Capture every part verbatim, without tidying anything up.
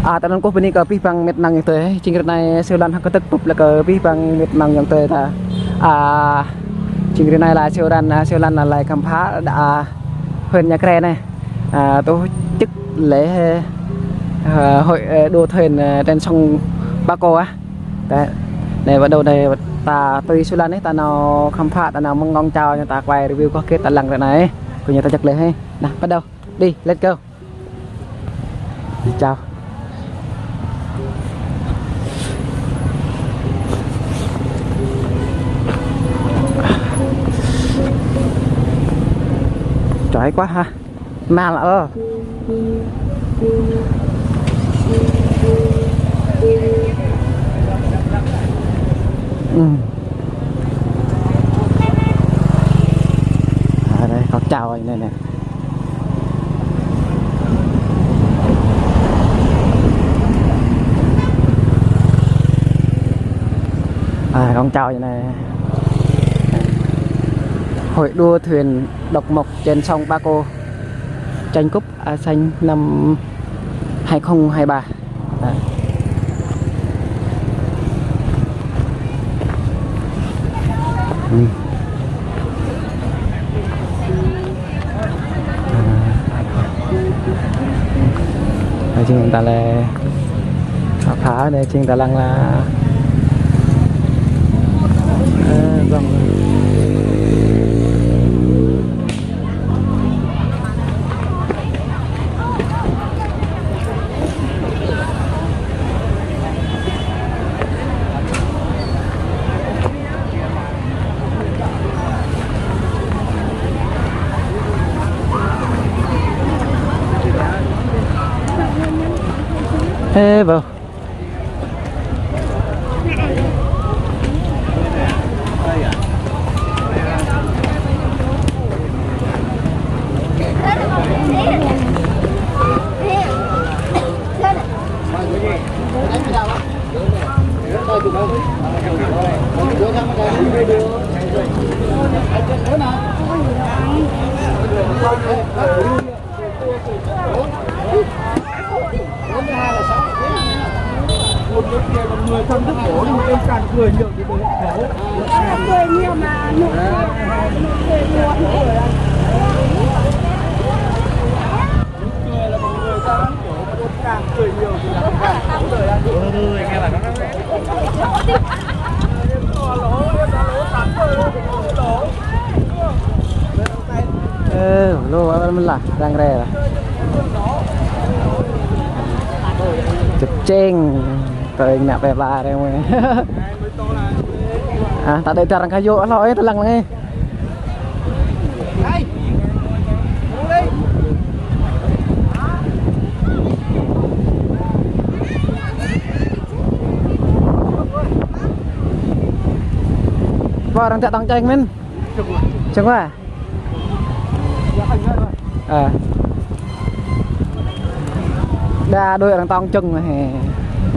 A, ta năn kơ bơni kơ abih bang met nang yŏng tơi. Jing ră anai Siu Lan hơk kơdơ̆k bưp lĕ kơ abih bang met nang yŏng tơi ta. A, jing ră anai la Siu Lan, a, Siu Lan la lai khám phá đa huyện Ia Grai anai. A, tổ chức lễ, a, hội, a, đua thuyền, a, trên sông Ba Cô a. Tơ, anai bắt đầu anai ta tui Siu Lan anai, ta nao khám phá, ta nao mơ̆ng kông čao, ta quay review kơ hơget ta lăng ră anai. Kơ ñu ta čăk lĕ hĕ. Nah, bắt đầu. Đi, let's go. Đi chào. Chói quá ha. Mal ơ. Ừ. À, đây, kông čao anai nè. À, kông čao anai nè. Hội đua thuyền độc mộc trên sông Ba Cô, tranh cúp A Xanh năm hai không hai ba. Đó. Ừ. Anai jing ta lĕ, pha pha anai jing ta lăng la. Ơ, dŏng. Ê, bố. Người thân rất khổ nhưng mà em càng cười nhiều thì tôi hết khổ. Em càng cười nhiều mà nụ cười, nụ cười nhiều. Nụ cười là một người ta lắm, kiểu mà em càng cười nhiều thì là càng khổ đời anh. Ơ, lô, ăn mơ̆n lah, răng re lah. Chụp chêng, tơi nạp bè ba re mơi. À, ta đuaĭ tơ arăng kơ yŭ, lô, ê, ta lăng lăng, ê. Pơ arăng tĕk tŏng čeng mơ̆n. Čeng wa. Ơ. Đa đuaĭ arăng tŏng čeng hĕ.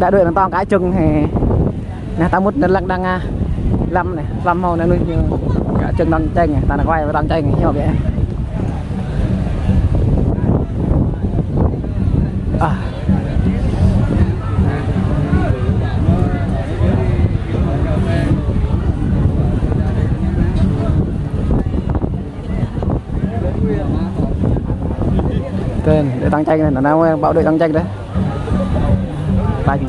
Đa đuaĭ arăng tŏng kơ čeng hĕ. Nah, ta mŭt anŭn lăng đang, a, lăm anai, lăm hmâo anŭn ñu. Kơ čeng tŏng čeng, ta nao quay tŏng čeng ñu biă. À. Tên, đuaĭ tŏng čeng anai, nao nao ƀu đuaĭ tŏng čeng đơi. Bánh.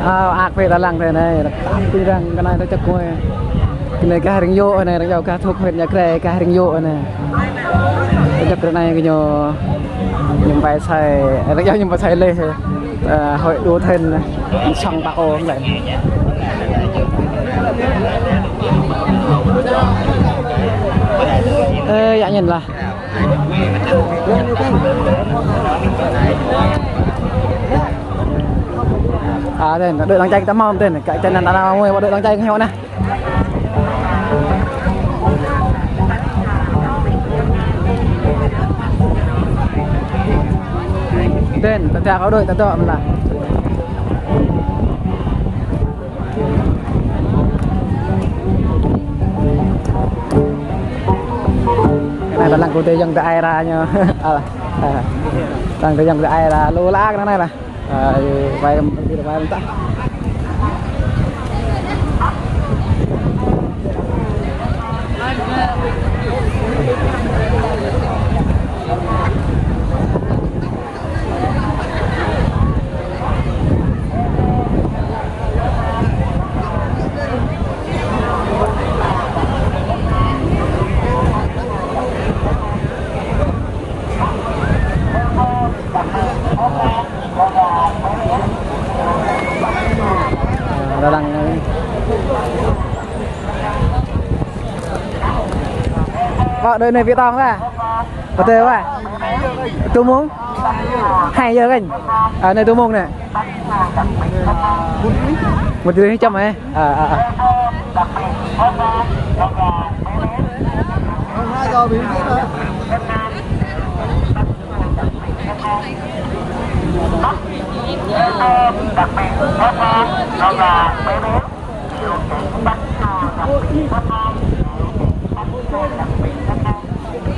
Ơ, ăt bĕ ta lăng tơ anai, tăm pĭ arăng kơ anai ta čŏk ngui. Kơ anai gah Rĭng Yô̆ anai, arăng iâu gah thuộc huyện Ia Grai, gah Rĭng Yô̆ anai. Ta čŏk ră anai kơ ñu, ñu pơsai, arăng iâu ñu pơsai leh. Ơ, hội đua thuyền sông Ba Cô lĕ. Ơ, yă ñen lah. À, thế, đội đăng cai ta mơ̆n, thế, cái, cái này ta làm môi, đội đăng cai cái nhau nè. Thế, ta theo có đội ta chọn là. Cái này là lăng của tê dân tê ai ra nhờ. À, à, lăng tê dân tê ai ra, lô lá cái này là. À, quay, quay, quay, ta. Ơ, đang, ơ, có đôi này Việt Nam ra. Có thể vậy. Tô mông? Hai giờ kênh. À, này tô mông nè. Một rưỡi chấm ấy. À, à, à.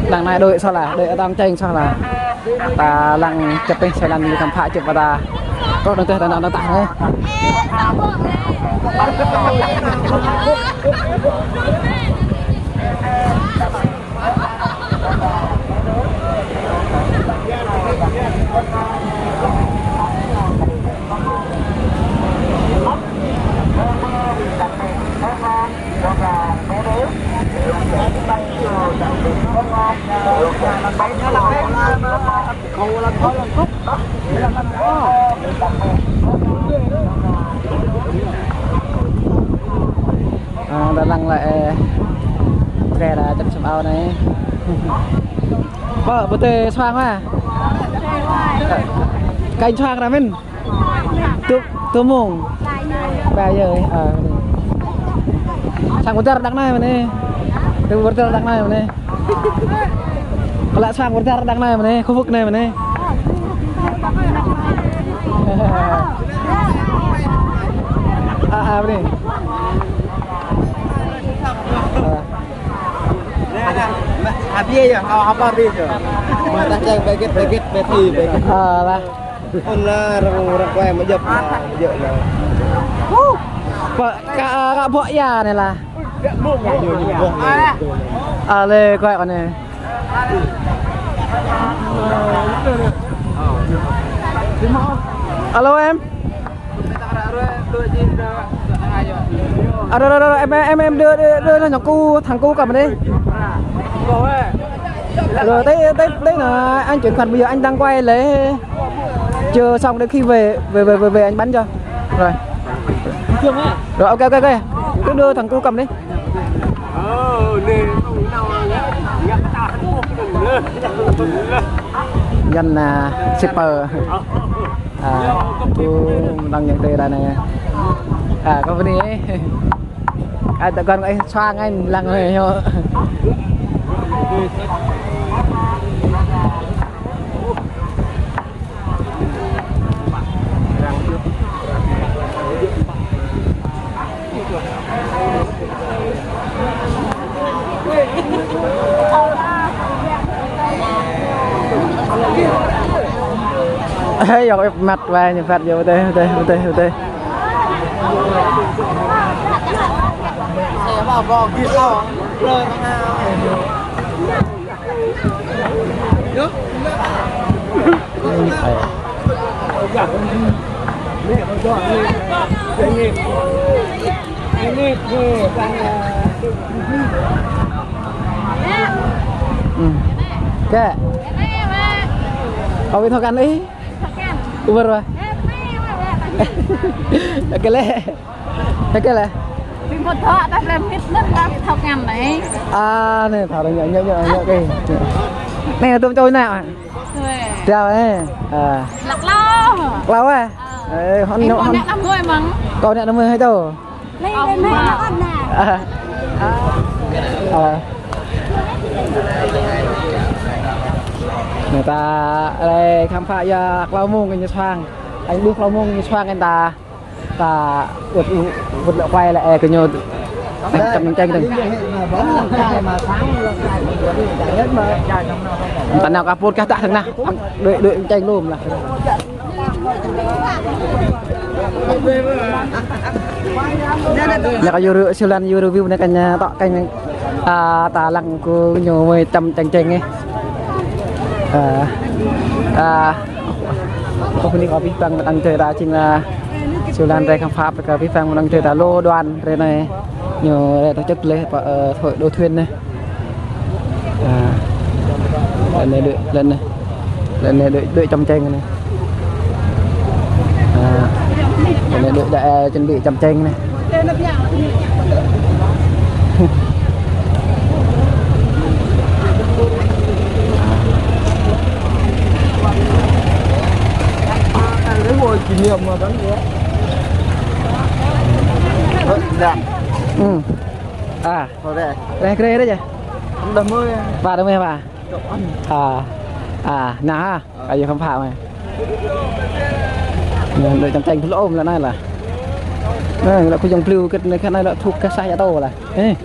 Đằng này đội sao là, đội đang tranh sao là. Ta lăng chụp hình, sao lăng đi khám phá chụp và ta. Có đằng tê, đằng, đằng, đằng tê. À, đa năng là, ơ, cái là chắc sum ao này. Bơ, bơ tê xoang à? Kênh xoang ra mình. Tô, tô mông. Ba giờ, ờ. Sang bơ tê đang này mà nè. Tô bơ tê đang này mà nè. Kơ lă sang bơ tê đang này mà nè. Khu vực này mà nè. À, à, bên này. Ờ. Habis ya, apa habis ya? Mata cek beget, beget, beti, beget. Ờ, lah. Ôn la răng, răng quay mà djăp, mà djăp na. Pơ, ka, ka bŏ ia ne lah. Ñu, ñu bŏ ne. A lê quay kơ ne. Alo em. Ơ, ơ, ơ, ơ, em, em, em, đưa, đưa, đưa, đưa, nó cu, thằng cu cầm đi. Rồi, tới, tới, tới là anh chuyển khoản, bây giờ anh đang quay lễ. Chưa xong, đến khi về, về, về, về, về anh bắn cho. Rồi. Rồi, ok, ok, ok. Cứ đưa thằng cu cầm đi. Nhân là shipper. À, cu đang nhận tiền đây này. À, có vấn đề ấy. À, tao còn ấy xoang anh lăng này nhá. Ê, yŏk ĕp măt wa ñu phat yŏk tê, tê, tê, tê. Ừ. Kệ. Ơ, ƀing thâo kăn ih. Uber wa. Kệ lĕ. Kệ lĕ. Ƀing thâo kăn ta ƀlĕ mĭt năn ta thâo kăn anai. À, anai thâo anai, ñu, ñu, ñu, ñu, kê. Anai tŭm čô anai. Tuai. Tiao anai. À. Lăk hlâo. Hlâo ah. Ờ. Ê, hŏn, hŏn. Kâo nao năm mươi mơ̆n. Kâo nao năm mươi hơi tơ. Lei, lei, mơ̆, mơ̆, mơ̆. À. À. Anai ta, ê, khám phá ia klâo mông kơ ñu suang. Anh ƀuh klâo mông ñu suang anh ta. Ta ƀuh, ƀuh lŏ quay lĕ, ê, kơ ñu. Čăm čeng tơ̆ng. Ta nao kơ put kah tah tơ̆ng nah. Đuaĭ, đuaĭ čeng lŏm lah. Anai kơ yua rơ-, siu lan yua review anai kơ ñu tŏ kơ ñu, à, ta lăng kơ ñu mơi čăm čeng čeng ih. À, à, kâo hơning kơ abih bang mơ̆ng tơ̆ng ta jing lah siu lan rai khám phá kơ abih bang mơ̆ng tơ̆ng ta lu đoàn rai anai. Ñu rai tổ chức lễ, ờ, hội đua thuyền anai. À, lĕ anai đuaĭ, lĕ anai. Lĕ anai đuaĭ, đuaĭ čăm čeng anai. À, lĕ anai đuaĭ đa, ê, chuẩn bị čăm čeng anai. Lễ hội kỷ niệm mà vẫn nhớ. Ơ, dạ. Ừ. À. Thôi đây. Đây, cái đây đấy chứ. Đam mê. Ba đam mê ba. À, à, nă ha, kơ yua khám phá mơ̆n. Anai, anai čăm čeng pơlŏm lĕ anai lah. Anai, lĕ kơ yŏng plư kơ anai, kơ anai lĕ thuk kơ sa ia tô lah. Ê.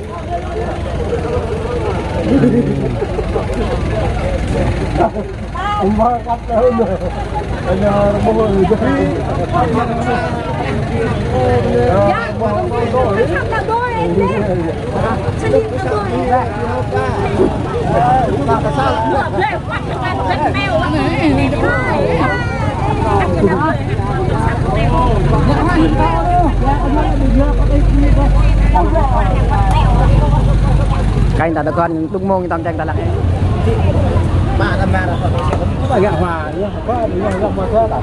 Kơ ta đa kon đŭng mông tơ̆ng čeng ta lăng. Agak mah, ya, apa, ya, ya, apa, apa.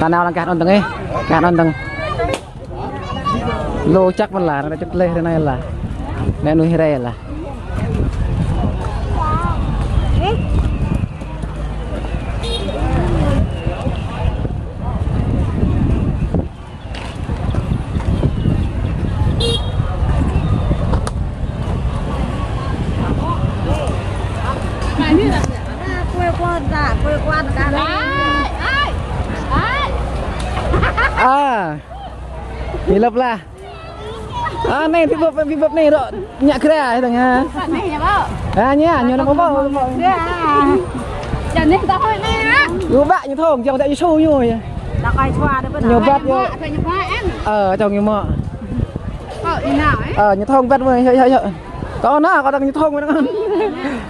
Ta nao lăng kah anŭn tơ̆ng ih, kah anŭn tơ̆ng. Lu čăk mơ̆n lah, anai čăk leh anai lah. Anai nuih rai lah. À, đi lăp lah. À, anai phi bưp, phi bưp anai rŏ. Ñă kra ih tơ̆ng ha. Anai ñu ƀâo. À, ñu, ñu nao ƀâo. Kra. Čang anai ta hơi anai ha. Ñu ƀă ñu thong, čang ta ñu su ñu. Ñu ƀăt ñu. Ơ, čang ñu mă. Ơ, ñu thong ƀăt mơ̆, yơh, yơh, yơh. Kâo nă, kâo tơ̆ng ñu thong mơ̆.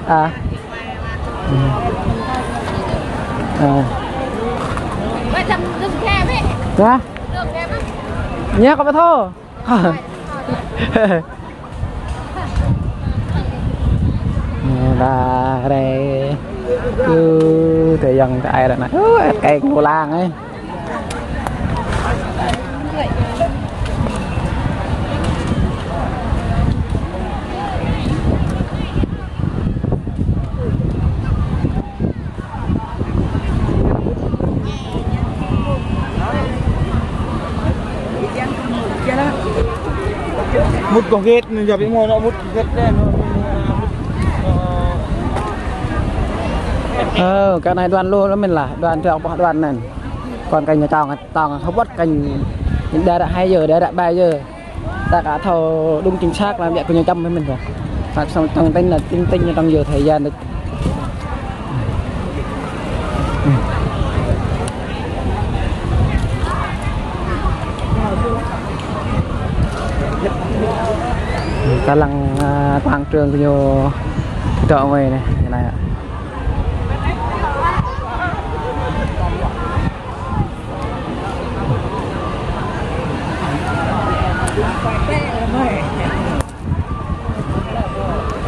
À. À. Hă? Ñu kâo ƀu thâo. Đa rai. Ư, tơ yăng tơ ai đa nă. Ư, ĕt kĕ kơ lăng ơi. Mŭt kơ gĕt anai, jăp ƀing mơ̆ nao mŭt kơ gĕt anai. Ơ, kơ anai đoàn lu lăm mơ̆n lah, đoàn tơ̆ ƀôh đoàn anŭn. Kon kơ ñu tong, tong hơbŏt kơ ñu đa ră hai giờ, đa ră ba giờ. Ta aka thâo đúng chính xác là biă kơ ñu čăm mơ̆n kơ. Ăt song tong tĕnh là tĕnh tĕnh ñu tong yơh thời gian đôč. Ta lăng, à, quảng trường kơ ñu dŏ mơi anai, anai.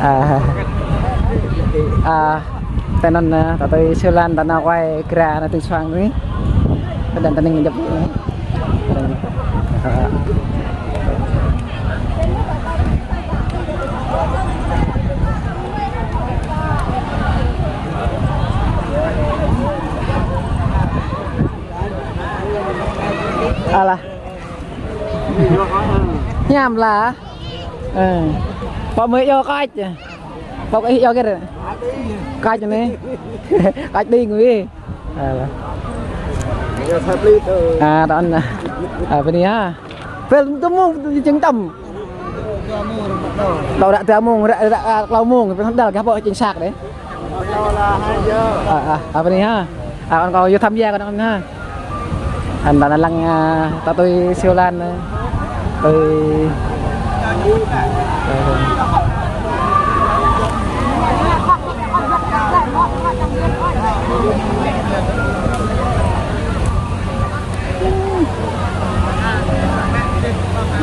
À, à, tơ anŭn, à, ta tui siu lan ta nao quay kra anai tui suang anai. Tơ anŭn ta ning jăp. À. Hiam lah. Ơ. Pơmơi yua kăč. Pơmơi yua kơ. Kăč anai. Kăč đing wĭ. Alah. Ơ, đon. Ơ, bơni ha. Pel tơmung, jing tơm. Tơl ră tơmung, ră, ră, klâo mông, pel hơdal gah pơ jing sak dêh. Ơ, ơ, ơ, bơni ha. Ơ, kâo kâo yua tham gia kâo anŭn ha. Anŭn ta lăng, ơ, ta tui siu lan, ơ, tui, ơ,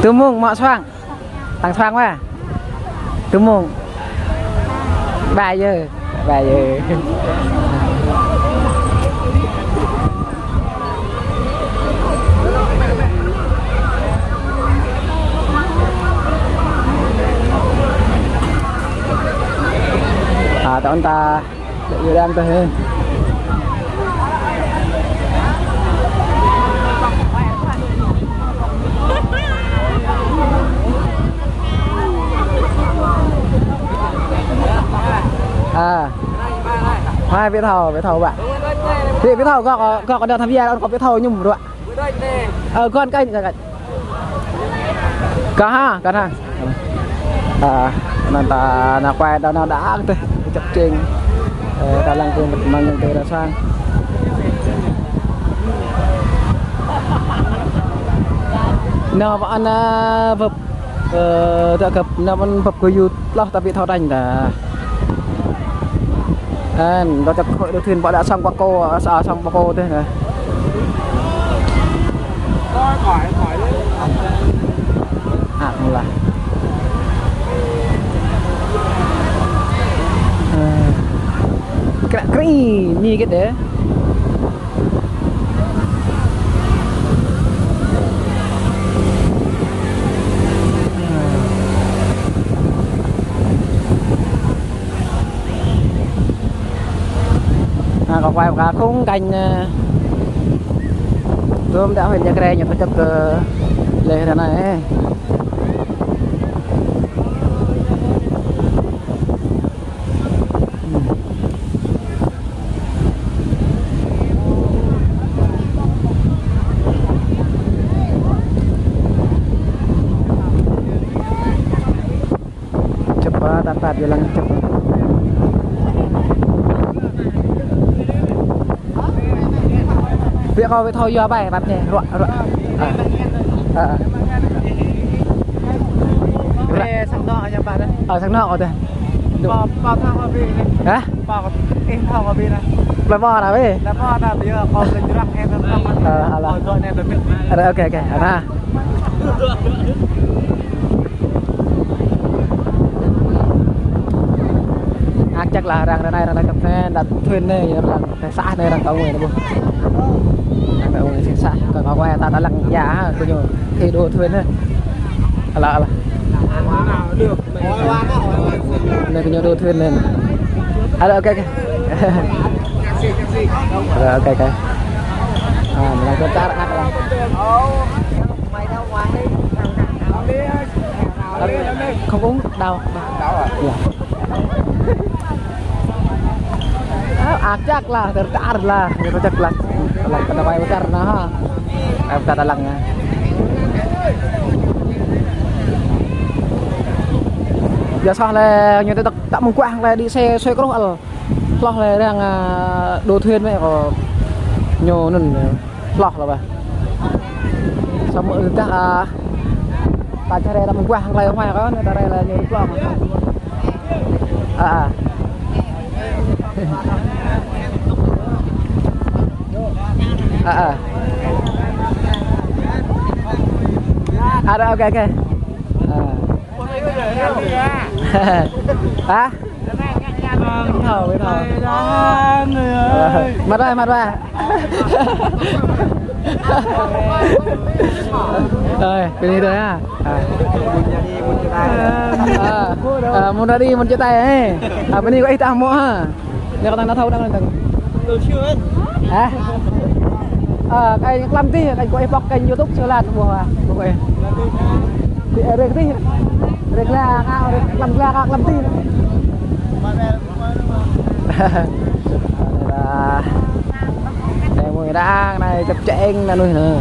tơmung mă suang. Tăng thoang wa. Tơmung. Ba yơ. Ba yơ. Ơ, tơl ta Yua đang tơ hê. Ơ. Hai, ƀiă thâo, ƀiă thâo ƀă. Ƀiă, ƀiă thâo, kâo, kâo, kâo đao tham gia, kâo ƀiă thâo mơñum ruă. Ơ, kâo kơ, kâo kơ. Kơ ha, kơ ha. Ơ, anŭn ta nao kuai đao nao đa tơ, čăp čeng. Ơ, ta lăng kơ mơ̆ng tơ đa sang. Nao pơ anŭn, ơ, bưp, ơ, ta găp, nao pơ anŭn bưp kơ yut. Lah, tapi thâo tañ ta. Ơ, ta čăp khôi đô thuyên pơ đa sang Pako, sa sang Pako tơ nă. Ă, mơ̆ lah. Ơ. Kră krĭ, mi kơ tơ. Ha, kâo kuai pơkă khung kañ, ơ, tơm đa huyện Ia Grai ñu tơčăp kơ leh ră anai, ơ. Čăp, ơ, tat tat yua lăng čăp. Ƀiă kâo ƀiă thâo yua ƀai, ƀăp anai, ruă, ruă. Ơ. Ơ, ơ. Ruă. Ơ, sang anô̆ kâo tơ. Hă? Plơi Mo nă wê. Ơ, alah. Ơ, ok, ok. Anai. Ăt čăk lah arăng ră anai, arăng kăp anai, đa thuyên anai, arăng tơ sah anai, arăng kâo ngui anai ƀuh. Arăng kâo ngui sing sah, kâo kâo kuai ta ta lăng ia ha, kơ ñu thê đô thuyên anai. Alah, alah. Anai kơ ñu đô thuyên anai. Alah, ok, ok. Rồi, ok, ok. Ơ, arăng kơ čar ngă lah. Không uống, đau. Đau à? Iya. Ơ, ăt čăk lah, tơl tar lah, ñu čăk lah. Lah, kơ ta ƀai pơkă nă ha. Ƀai pơkă ta lăng nă. Yua soh lĕ, ñu tơ tăk, tăk mơguah lĕ đĭ xe, xe kruh ăl. Hloh lĕ arăng, ơ, đô thuyên mơ̆ kơ ñu anŭn. Hloh lah ƀă. Samơ̆ dah, ơ, ta čar rai ta mơguah hăng klai hmua kơ, anai ta rai lĕ ñu plong. Ơ, ơ. Ơ, ơ. Ơ, ok, ok. Ơ. Hă? Thâo, thâo. Măt wa, măt wa. Ơi, bơni tơ ha. Ơ. Ơ, ơ, mŭn ră anai, mŭn čơtai, ơ. Ơ, bơni kơ ih tah mơ̆ ha. Anai kâo tăng nao thâo đang đang. Hă? Ơ, kơ ih klăm tih, kơ ih pŏk kênh YouTube Siu Lan ƀuh ha. Ƀuh kơ ih. Rĕ kơ tih. Rĕ glăk, rĕ klăm glăk, klăm tih. Anai lah. Anai mơ̆ng đang, anai čăp čeng, anai nuih anai.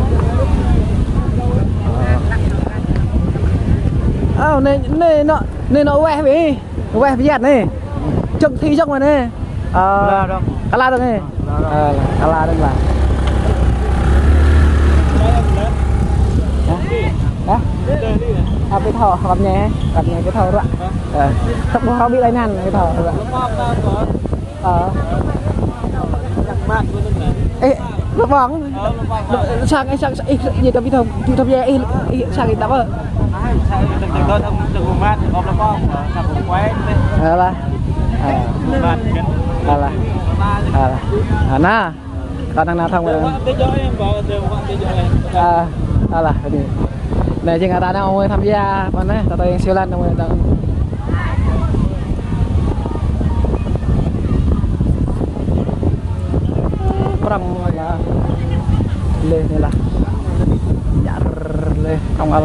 Ơ, anai, anai anŏ, anai anŏ weh ƀĭ. Weh pơyăt anai. Čŏng thi čŏng mơ̆n anai. Ơ, kala dơ̆ng. Kala dơ̆ng anai. Ơ, kala dơ̆ng lah. Hă? Hă? Ơ, ƀu thâo, rap ñe, rap ñe ƀu thâo ră. Ơ, tŏk ƀu thâo ƀĭ lơi anŭn, ƀu thâo ră. Ơ. Ơ, lơ̆m ƀơ̆ng. Sang, ơ, sang, sang, ơ, yơh, tapi tong, tu tapi yơh, ơ, ơ, sang, ơ, tơpă. Alah. Ơ. Alah. Alah. Anai. Kâo đang nao thăm. Ơ, alah, anai. Anai, jing ară anai ơi tham gia, pơ anai, tơlơi yang siu lan, ơi, đang. Prăng lah. Leh anai lah. Yar leh, prăng al.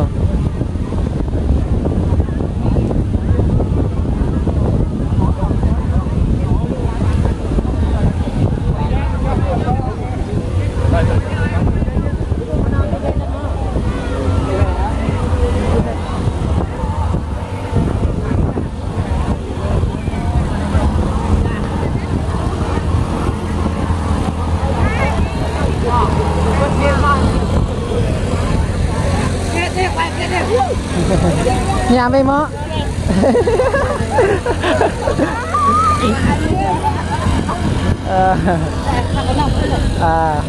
Hiam ƀĭ mơ̆? Ơ. Ơ.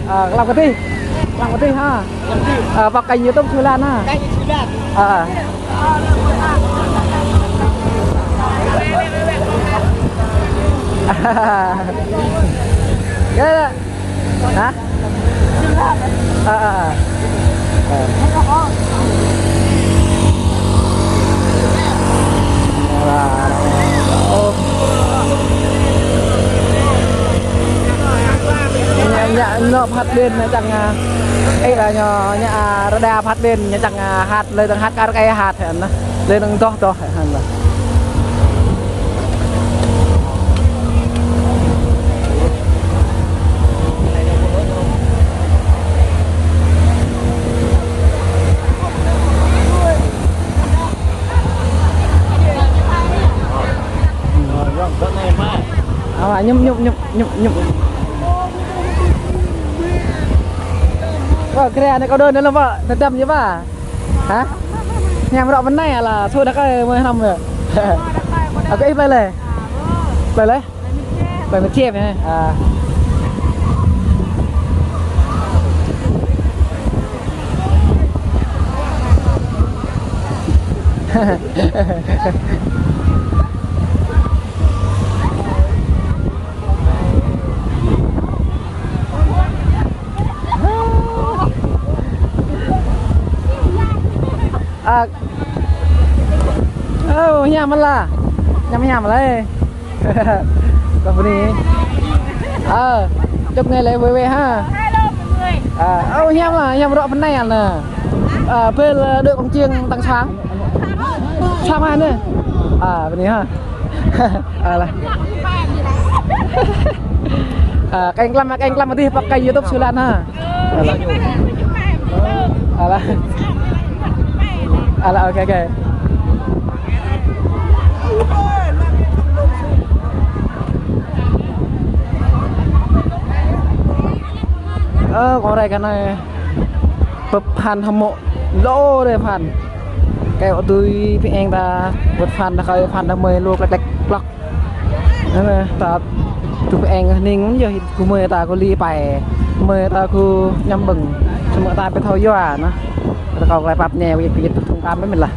Ơ, klăm kơ tih. Klăm kơ tih ha. Ơ, pơ kênh YouTube Siu Lan ha. Kênh Siu Lan. Ơ, ơ. Hă? Ơ, ơ, ơ. Ơ. Ñu, ñu, ñu phat ƀĭn ñu čang, ơ, ih, ơ, ñu, ñu, ơ, rơđah phat ƀĭn ñu čang, ơ, hat, lĕ dơ̆ng hat kar kơ ih hat hă anai. Lĕ dơ̆ng doh doh hă anai. Ơ, ñŭp, ñŭp, ñŭp, ñŭp, ñŭp. Ơ, kre anai kâo đôn anai lăm pă, tơdăm yơh pă. Hă? Hiam rŏ pơ anai alah, sô đah kơi mơi hrăm yơh. Ơ, kơ ih plơi lơi? Plơi lơi? Plơi Mơčep hă? Ơ. Ơ. Ơ, hiam mơ̆n lah. Hiam, hiam lơi. Kâo bơni. Ơ, čŏk anai lĕ wai wai ha. Ơ, ơ, hiam lah, hiam rŏ pơ anai anai. Ơ, bel, ơ, đuaĭ kông čiêng tăng sang. Sang ha anai. Ơ, bơni ha. Alah. Ơ, kơ ih klăm, kơ ih klăm adih pơ kênh YouTube Siu Lan ha. Alah. Alah. Alah, ok, ok. Ơ, kâo rai kơ anai. Bưp phăn hơmư̆ lŏ rai phăn. Kơ tui pơeng ta, bưp phăn ta kơ phăn ta mơi lu klek klek klok. Anai, ta tui pơeng hning yơh, gơmơi ta gơ̆ li pai, gơmơi ta gơ̆ ñăm ƀơ̆ng, samơ̆ ta ƀu thâo yua anai. Ta kâo glai pap ñe, wĭt wĭt tŭ tŭng kam ƀơi mĭn lah.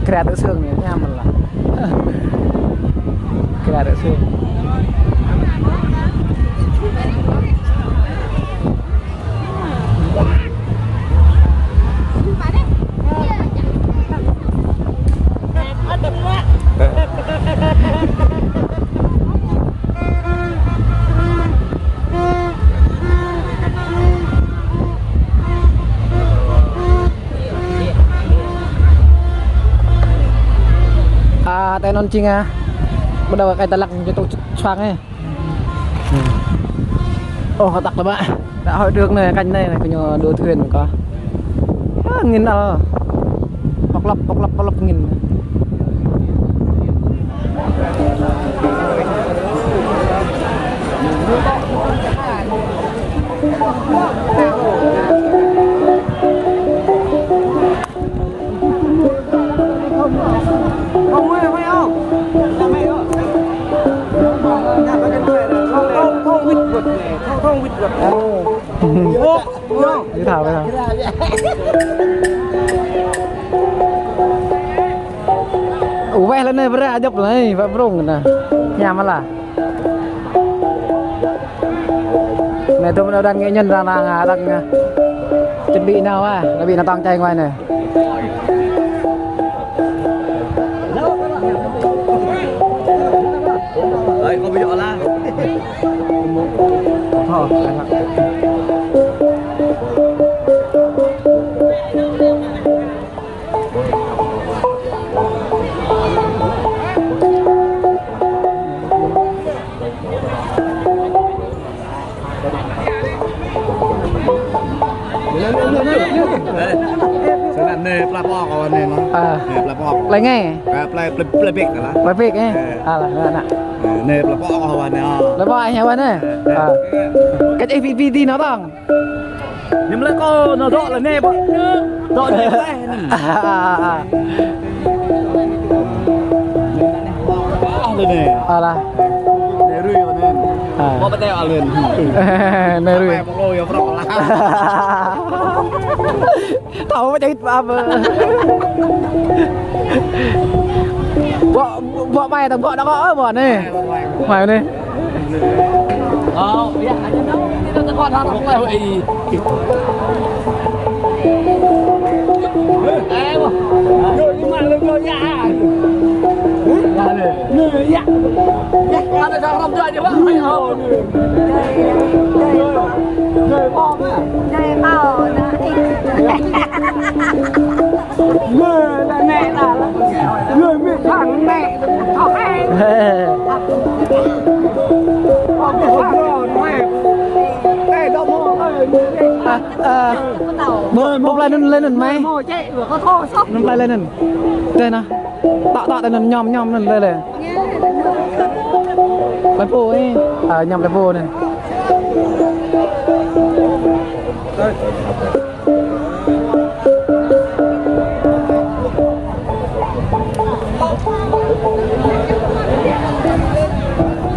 Kra tơ sương anai, ñam lah. Kra tơ sương. À, tơ anŭn jing, à, bắt đầu cái ta lăng cho tôi xoang ấy. Ơ, kơ tăk lơ mă. Đã hỏi được anai, kanh anai, anai, kơ ñu đua thuyền kơ. À, angin ăl. Pŏk lŏp, pŏk lŏp, pŏk lŏp angin. Ơ, ơ, ơ. Ơ, weh lĕ anai, bra, djŏp lĕ anai, pă prong anai. Ñam lah. Anai tơm anai đang nghệ nhân đang, đang, đang, à, chuẩn bị nao, à, chuẩn bị nao tong čai ngoài anai. Đấy, không bị dọa la. Ơ. Sơnăn anai pla pŏk kơ anai mơ̆n. À. Anai pla pŏk. Plei ngai? Ơ, plei, plei, plei bĕk lah. Plei bĕk, ơ. Ơ. Alah, anai, anai. Ơ, anai pla pŏk kơ anai, ơ. Pla pŏk anai, anai. Ơ, ơ. Kơ ih pi, pi ti anŭn tong. Ñu mlĕ kơ anŭn dŏ lĕ anai, ƀă. Dŏ anai, ƀă anai. À, à, à. Ơ, lĕ anai. Alah. Anai rui kơ anai. À. Ƀă pơteo alin. Anai rui. Apa yang perlu ya, bro, lah. Tahu apa jahit apa. Ƀă, ƀă mai tong ƀă đŏk, ơ, ƀă anai. Mai anai. Ơ, ya, aja tahu. Kita tekan harap lah, wei. Eh, wah. Yo, ini mah lu, yo, ya. Ya, le. Lu, ya. Ya, ada sarap tu aja, Pak. Lu, ya. Lu, lu, lu, lu, lu. Lu, lu, lu. Người là mẹ ta, người mẹ thằng mẹ, thằng em. Ơ, mẹ thằng rồi, mẹ. Ê, đâu mà, ơi, mẹ. À, à. Mơ, mơ plei anŭn, plei anŭn, mai. Mơ, chị, vừa có thô sốc. Anŭn plei, plei anŭn. Đây nè. Tŏ, tŏ, tŏ anŭn, ñom, ñom anŭn, plei, plei. Plei pô, ơ. À, ñom plei pô anai.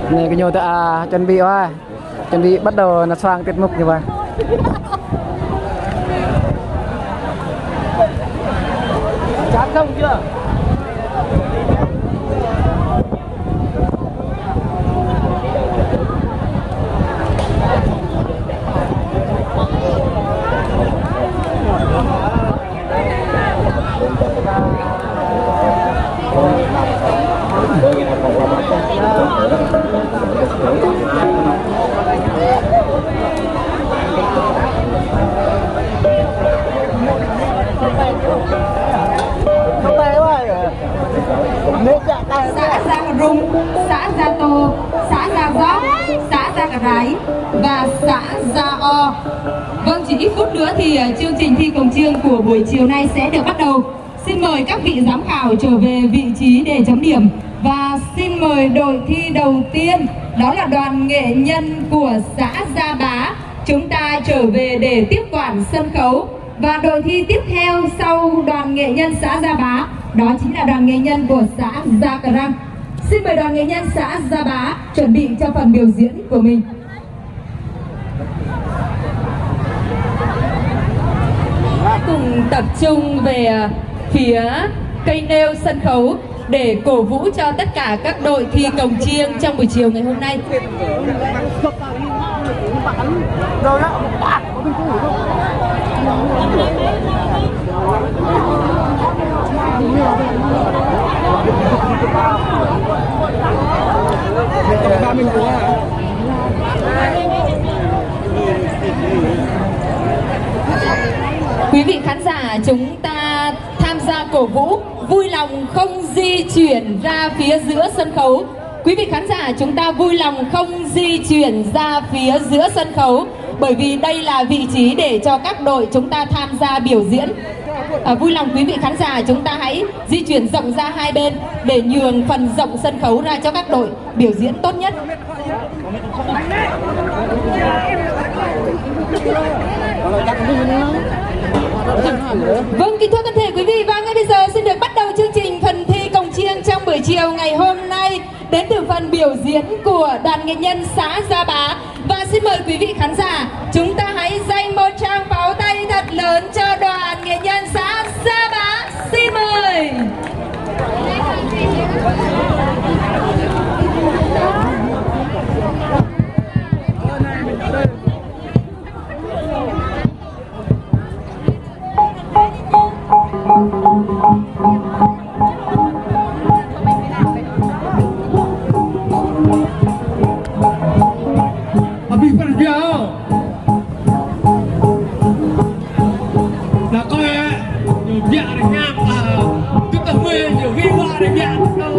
Anai kơ ñu ta, à, chuẩn bị, à, chuẩn bị bắt đầu nao xoang tiết mục ñu ƀă. Chán không chưa? Xã Gia Rung, xã Gia Tô, xã Gia Gió, xã Gia Cà Rai và xã Gia O. Vâng, chỉ ít phút nữa thì, ờ, chương trình thi cồng chiêng của buổi chiều nay sẽ được bắt đầu. Xin mời các vị giám khảo trở về vị trí để chấm điểm. Và xin mời đội thi đầu tiên, đó là đoàn nghệ nhân của xã Gia Bá, chúng ta trở về để tiếp quản sân khấu. Và đội thi tiếp theo sau đoàn nghệ nhân xã Gia Bá, đó chính là đoàn nghệ nhân của xã Gia Cà Răng. Xin mời đoàn nghệ nhân xã Gia Bá chuẩn bị cho phần biểu diễn của mình. Hãy cùng tập trung về, à, phía Cây nêu sân khấu để cổ vũ cho tất cả các đội thi cồng chiêng trong buổi chiều ngày hôm nay. Quý vị khán giả, chúng ta tham gia cổ vũ, vui lòng không di chuyển ra phía giữa sân khấu. Quý vị khán giả, chúng ta vui lòng không di chuyển ra phía giữa sân khấu, bởi vì đây là vị trí để cho các đội chúng ta tham gia biểu diễn. À, vui lòng quý vị khán giả, chúng ta hãy di chuyển rộng ra hai bên để nhường phần rộng sân khấu ra cho các đội biểu diễn tốt nhất. Vâng, kính thưa toàn thể quý vị, và ngay bây giờ xin được bắt đầu chương trình phần thi cồng chiêng trong buổi chiều ngày hôm nay, đến từ phần biểu diễn của đoàn nghệ nhân xã Gia Bá. Và xin mời quý vị khán giả, chúng ta hãy dành một tràng pháo tay thật lớn cho đoàn nghệ nhân xã Gia Bá. Xin mời. Abih kerja. Lah kơ, ñu biă rơngiă, ah, tŭ tơh mơi ñu wĭ wă rơngiă tŭ.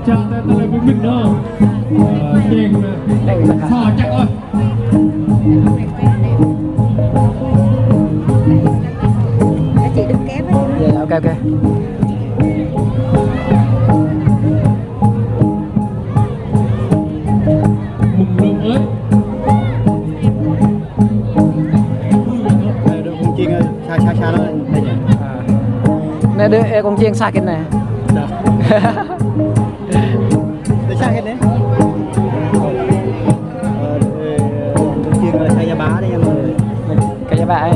Čang ta tơlơi pơmĭn nô. Ơ, čang, ơ, sa čang ôh. Chị đừng kép ấy. Dạ, ok, ok. Mừng rung ơi. Ơ, đôi con chiên, ơ, xa, xa, xa nó đây nhỉ? À. Nè, đôi, ơ, con chiên xa kìa nè. Đó. Để xa kìa nè. Ơ, đôi, ơ, con chiên, ơ, xa Gia Bá đây nha mọi người. Xa Gia Bá ấy.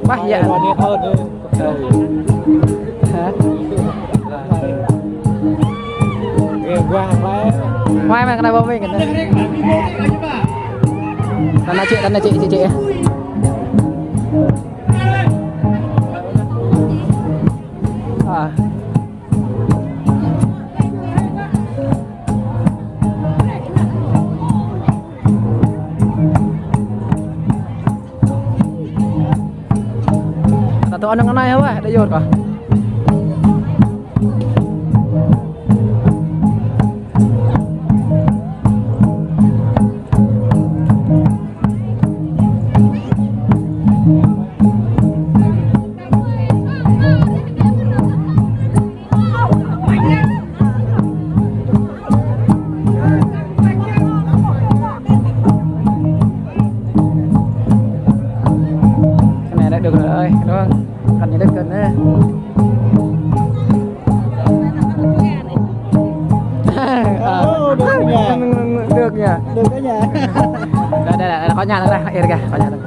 Wah, ya. Hả? Ngoài mà cái này bao mình cái này. Đằng này chị, đằng này chị, chị, chị. À. Ta tơ anŭn anai hă, wah, đa yơh kah. Cái này đã được rồi ơi, đúng không? Hình như được rồi nè. Ồ, được nhỉ? Được nhỉ? Được đấy nhỉ? Đây, đây, đây, khỏi nhà nữa đây, khỏi nhà nữa.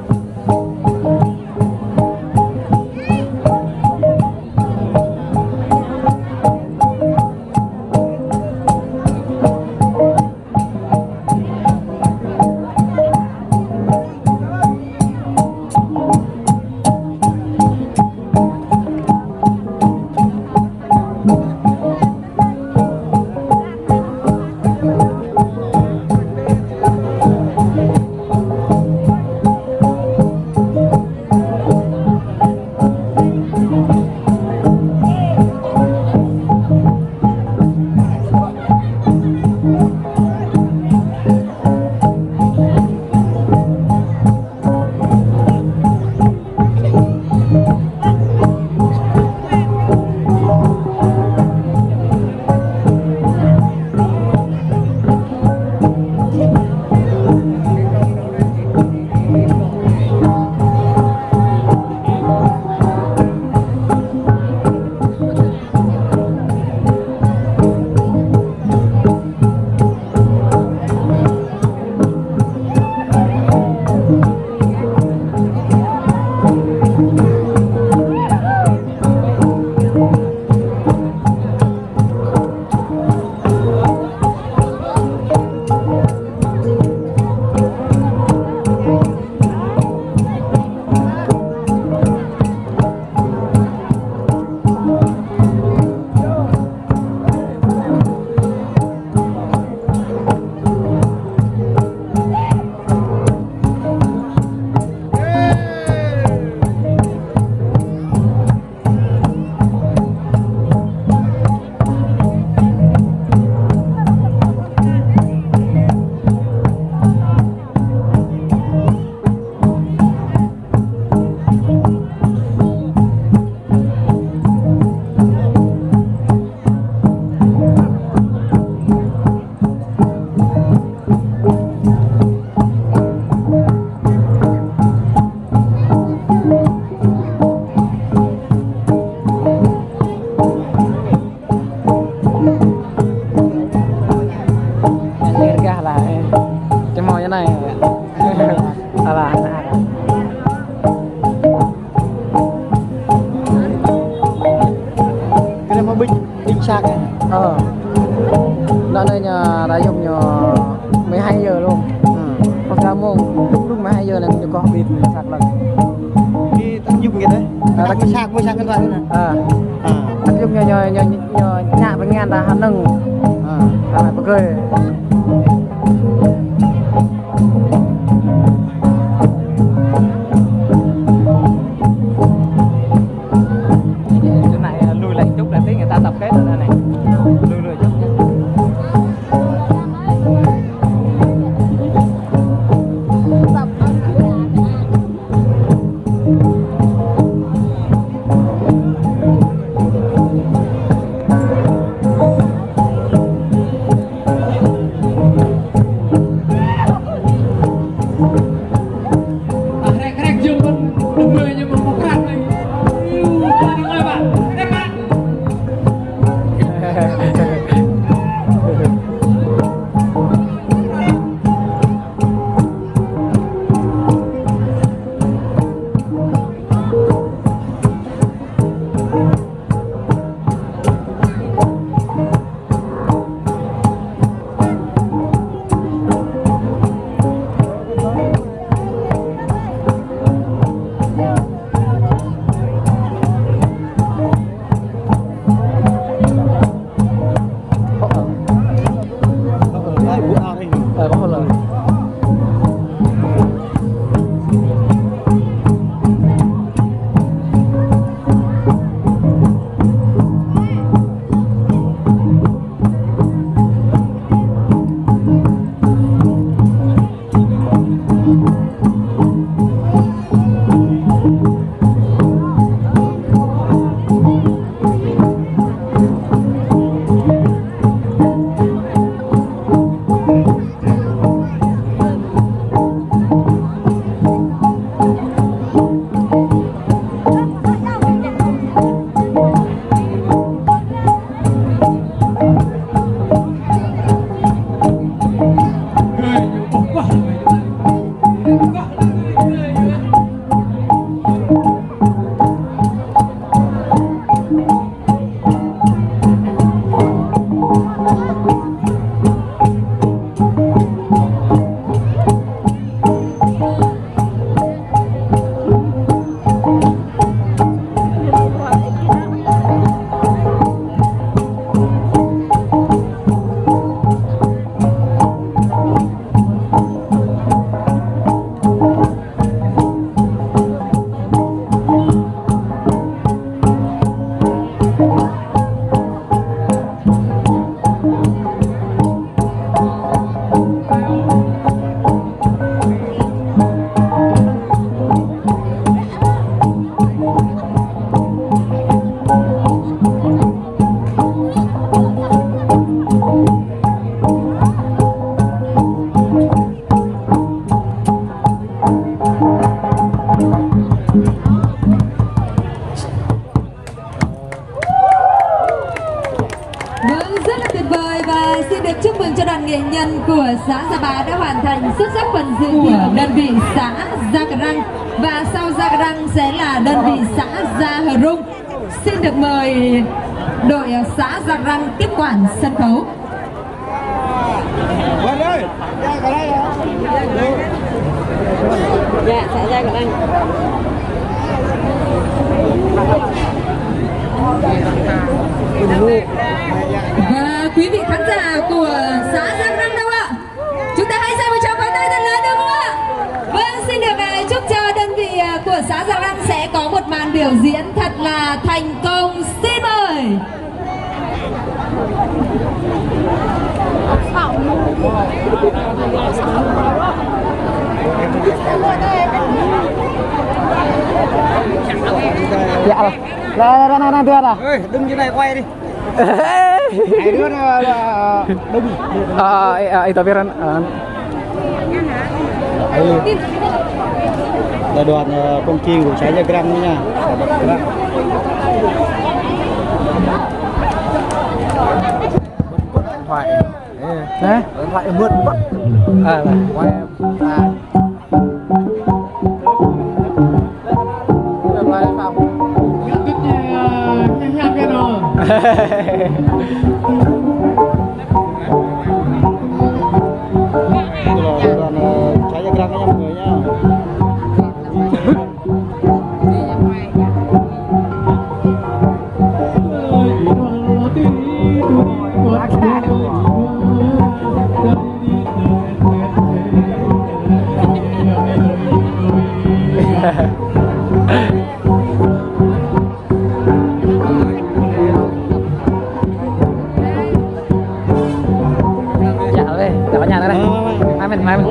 Săk. Ơ. Anŭn anai ñu ră yôm ñu mười hai giờ luôn. Ơ. Pơkra mông, đúng mười hai giờ anai ñu koh ƀĭt săk lăng. Ñu tăp yŭp ñu dêh. Ơ, tăp yŭp. Săk, mơi săk kơ tuai anŭn. Ơ. Ơ. Tăp yŭp ñu, ñu, ñu, ñu ñă pơngan ta hơnơ̆ng. Ơ. Ơ, pơkơi. Chỗ này, à, lui lại chút là tí người ta tập kết rồi đây này. Lui, lui chút nha. Vâng, rất là tuyệt vời và xin được chúc mừng cho đoàn nghệ nhân của xã Gia Ba đã hoàn thành xuất sắc phần dự thi của đơn vị xã Gia Răng. Và sau Gia Răng sẽ là đơn vị xã Gia Hơ Rung. Xin được mời đội xã Gia Răng tiếp quản sân khấu. Dạ, xã Gia Răng. Và quý vị khán giả của xã Gia Răng đâu ạ? Chúng ta hãy dành một tràng pháo tay thật lớn được không ạ? Vâng, xin được, à, chúc cho đơn vị, à, của xã Gia Răng sẽ có một màn biểu diễn thật là thành công. Xin mời. Dạ, là, là, là, là, là, là. Ê, đứng dưới này quay đi. Hai đứa nó, nó, nó, à, à, à, ih, tapi Ran, à. Đây là đoàn, ờ, công chiêng của xã Gia Răng nha. Điện thoại. Hả? Điện thoại mượt quá. À, là. Quay, à. Điện thoại phòng. Ngăn đứt nha, nha, nha, cái đó. Itulah ukuran, eh, saya gerakannya, bunganya. Chả về, chả có nhà nữa đây. Mai mình, mai mình.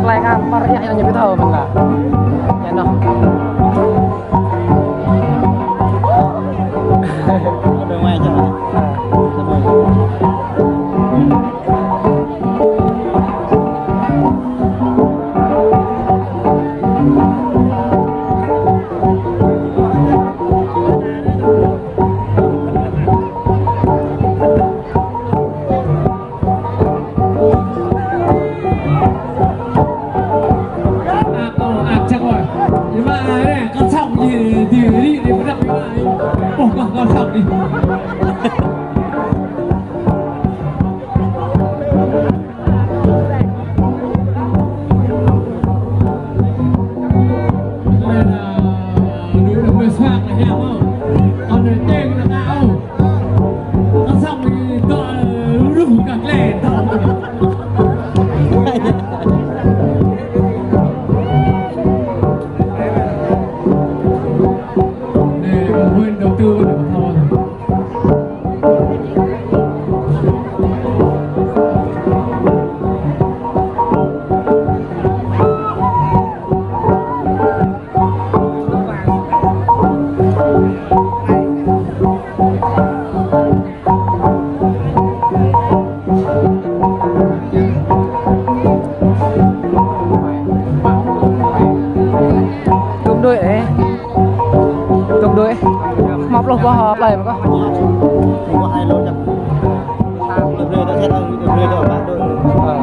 Tơlơi kơ mơ̆ rơyah ñu ƀu thâo mơ̆n lah. Ñu anŭn. Ở bên ngoài chứ hả? À. Đúng rồi. Tôm đuôi ấy. Tôm đuôi. Mọc lông bò hò play mà có. Có hai lô chắc. Tôm đuôi đã chết rồi, tôm đuôi đó bạn đuôi. Ờ.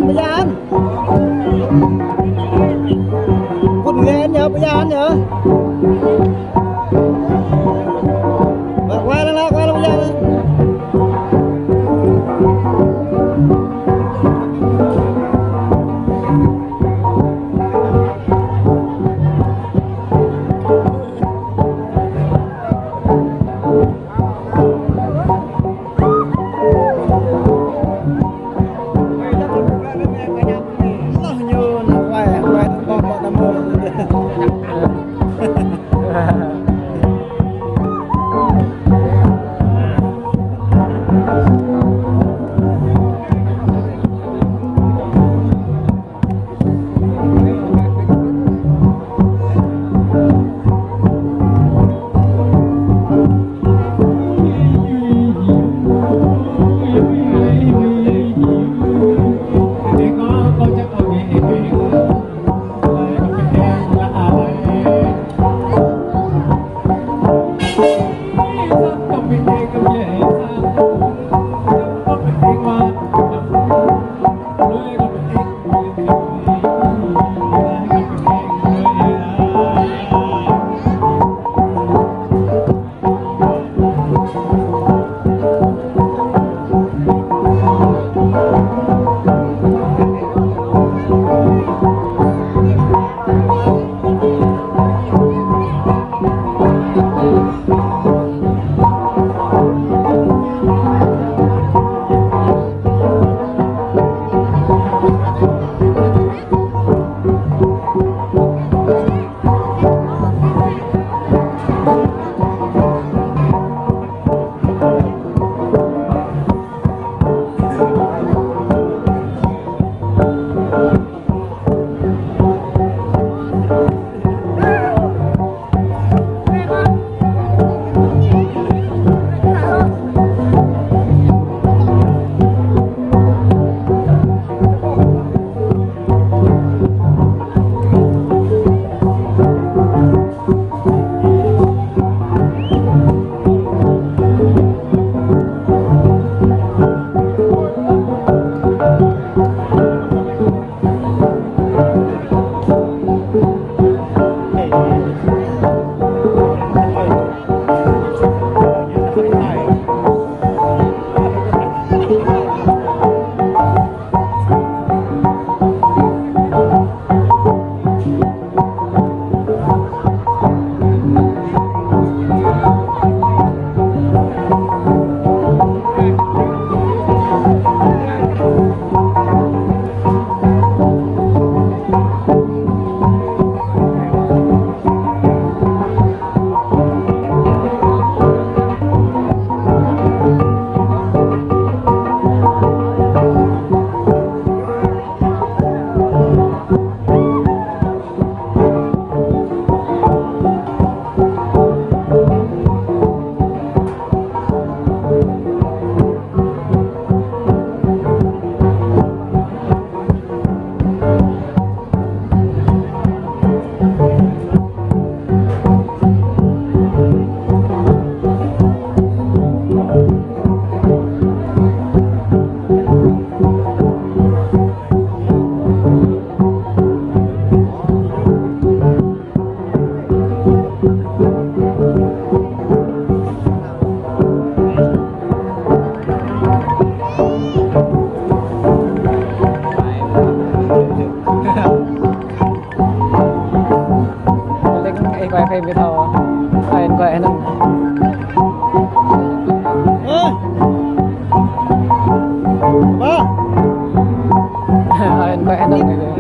Bơyan. Kŭn ngĕn yơh, bơyan yơh. Quay lăng lăng, quay lăng bơyan. Ơ, quay phim video. Ơ, quay anŭn. Ơ. Apa? Ơ, quay anŭn.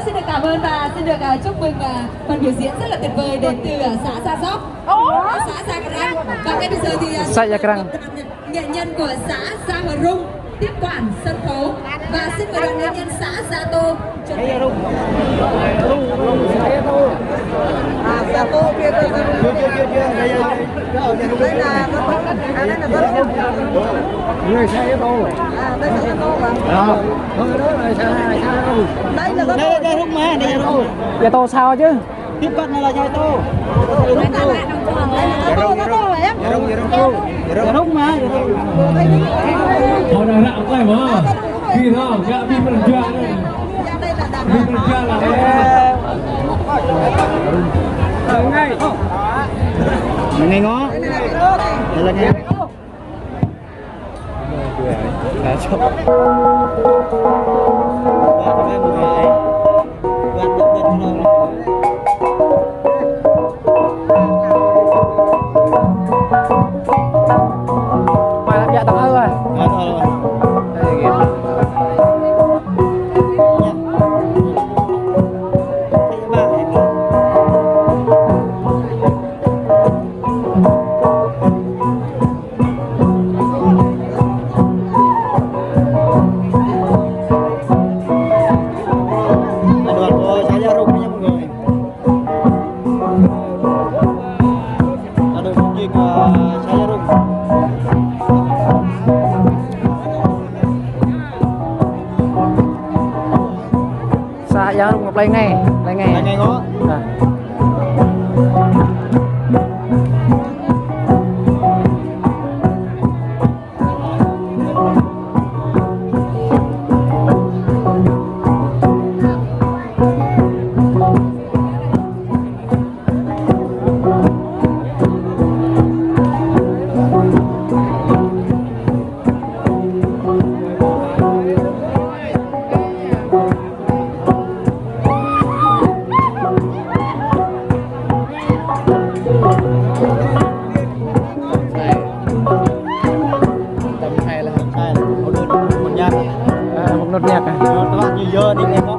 Xin được cảm ơn và xin được, à, chúc mừng, à, phần biểu diễn rất là tuyệt vời đến từ, à, xã Sa Sóc. Ủa? Xã Sa Krang. Và ngay bây giờ thì, à, Xã Sa Krang. Nghệ nhân của xã Sa Hơ Rung tiếp quản sân khấu. Và xin mời đoàn nghệ nhân xã Sa Tô. Người xã Sa Tô. À, đây là Sa Tô. À, thôi đó là Sa, Sa Tô. Đây là Sa Tô. Sa Tô sao chứ? Tiếp cận này là Sa Tô. Sa Tô, Sa Tô, Sa Tô, em. Sa Tô, Sa Tô. Sa Tô mà, Sa Tô. Thôi, đang rạo tay mà. Đi thôi, gạ đi mình ra đây. Đi mình ra là đây. Mình ngay ngó. Đây là ngay. Ơ, Sa Rung. Sa Rung, plei ngai, plei ngai. Plei ngai ngŏ. Nah. Tấm thầy là, tấm thầy là một nốt, một nhạc. À, một nốt nhạc à? Nó, nó như giờ đi nghe có.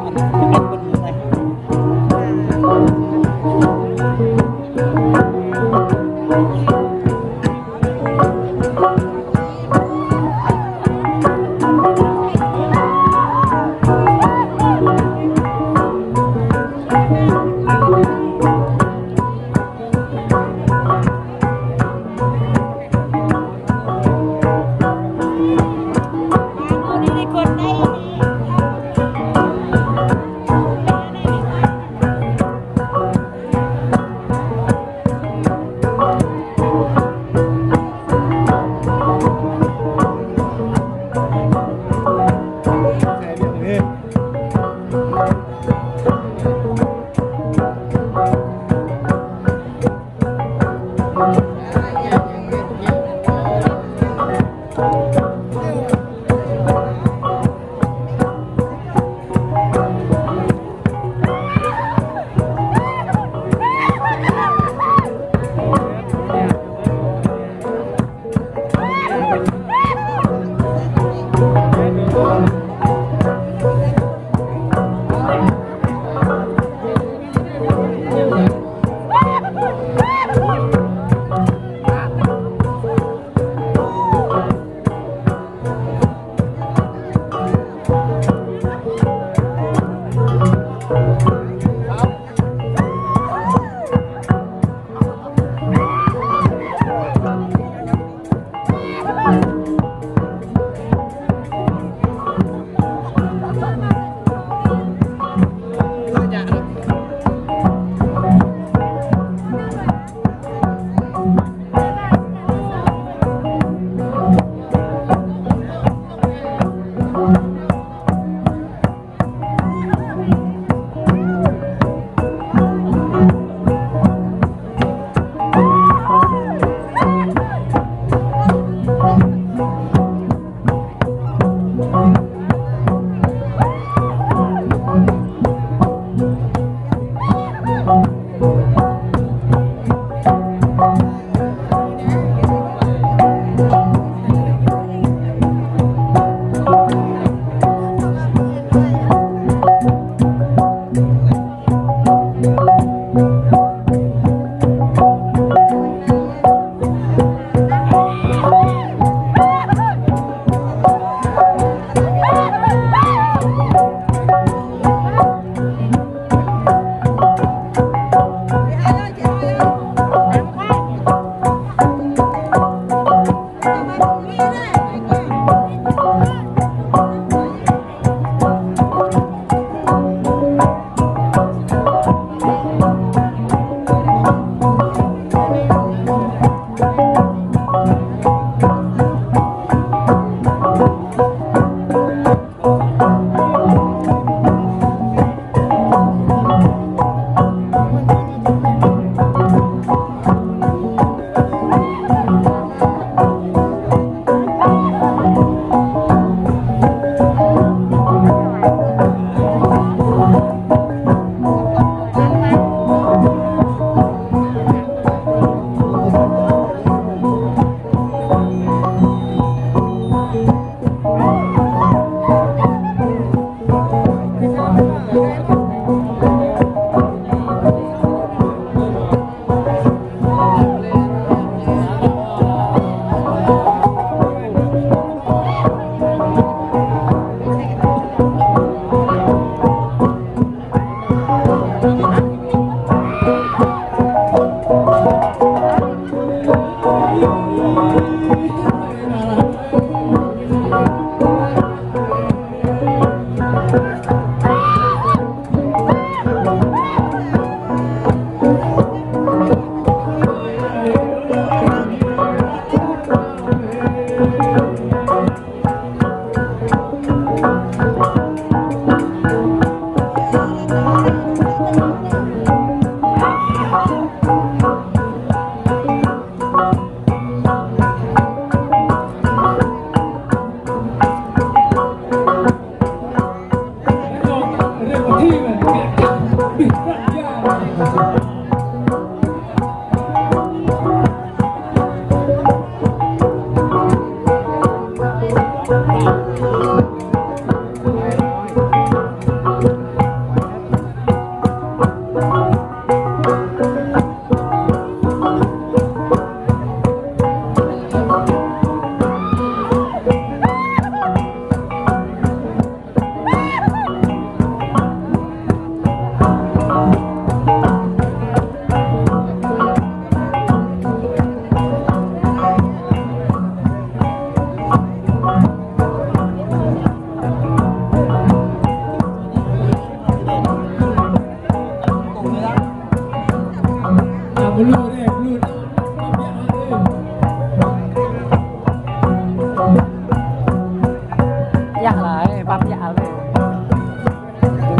Pap yă lĕ.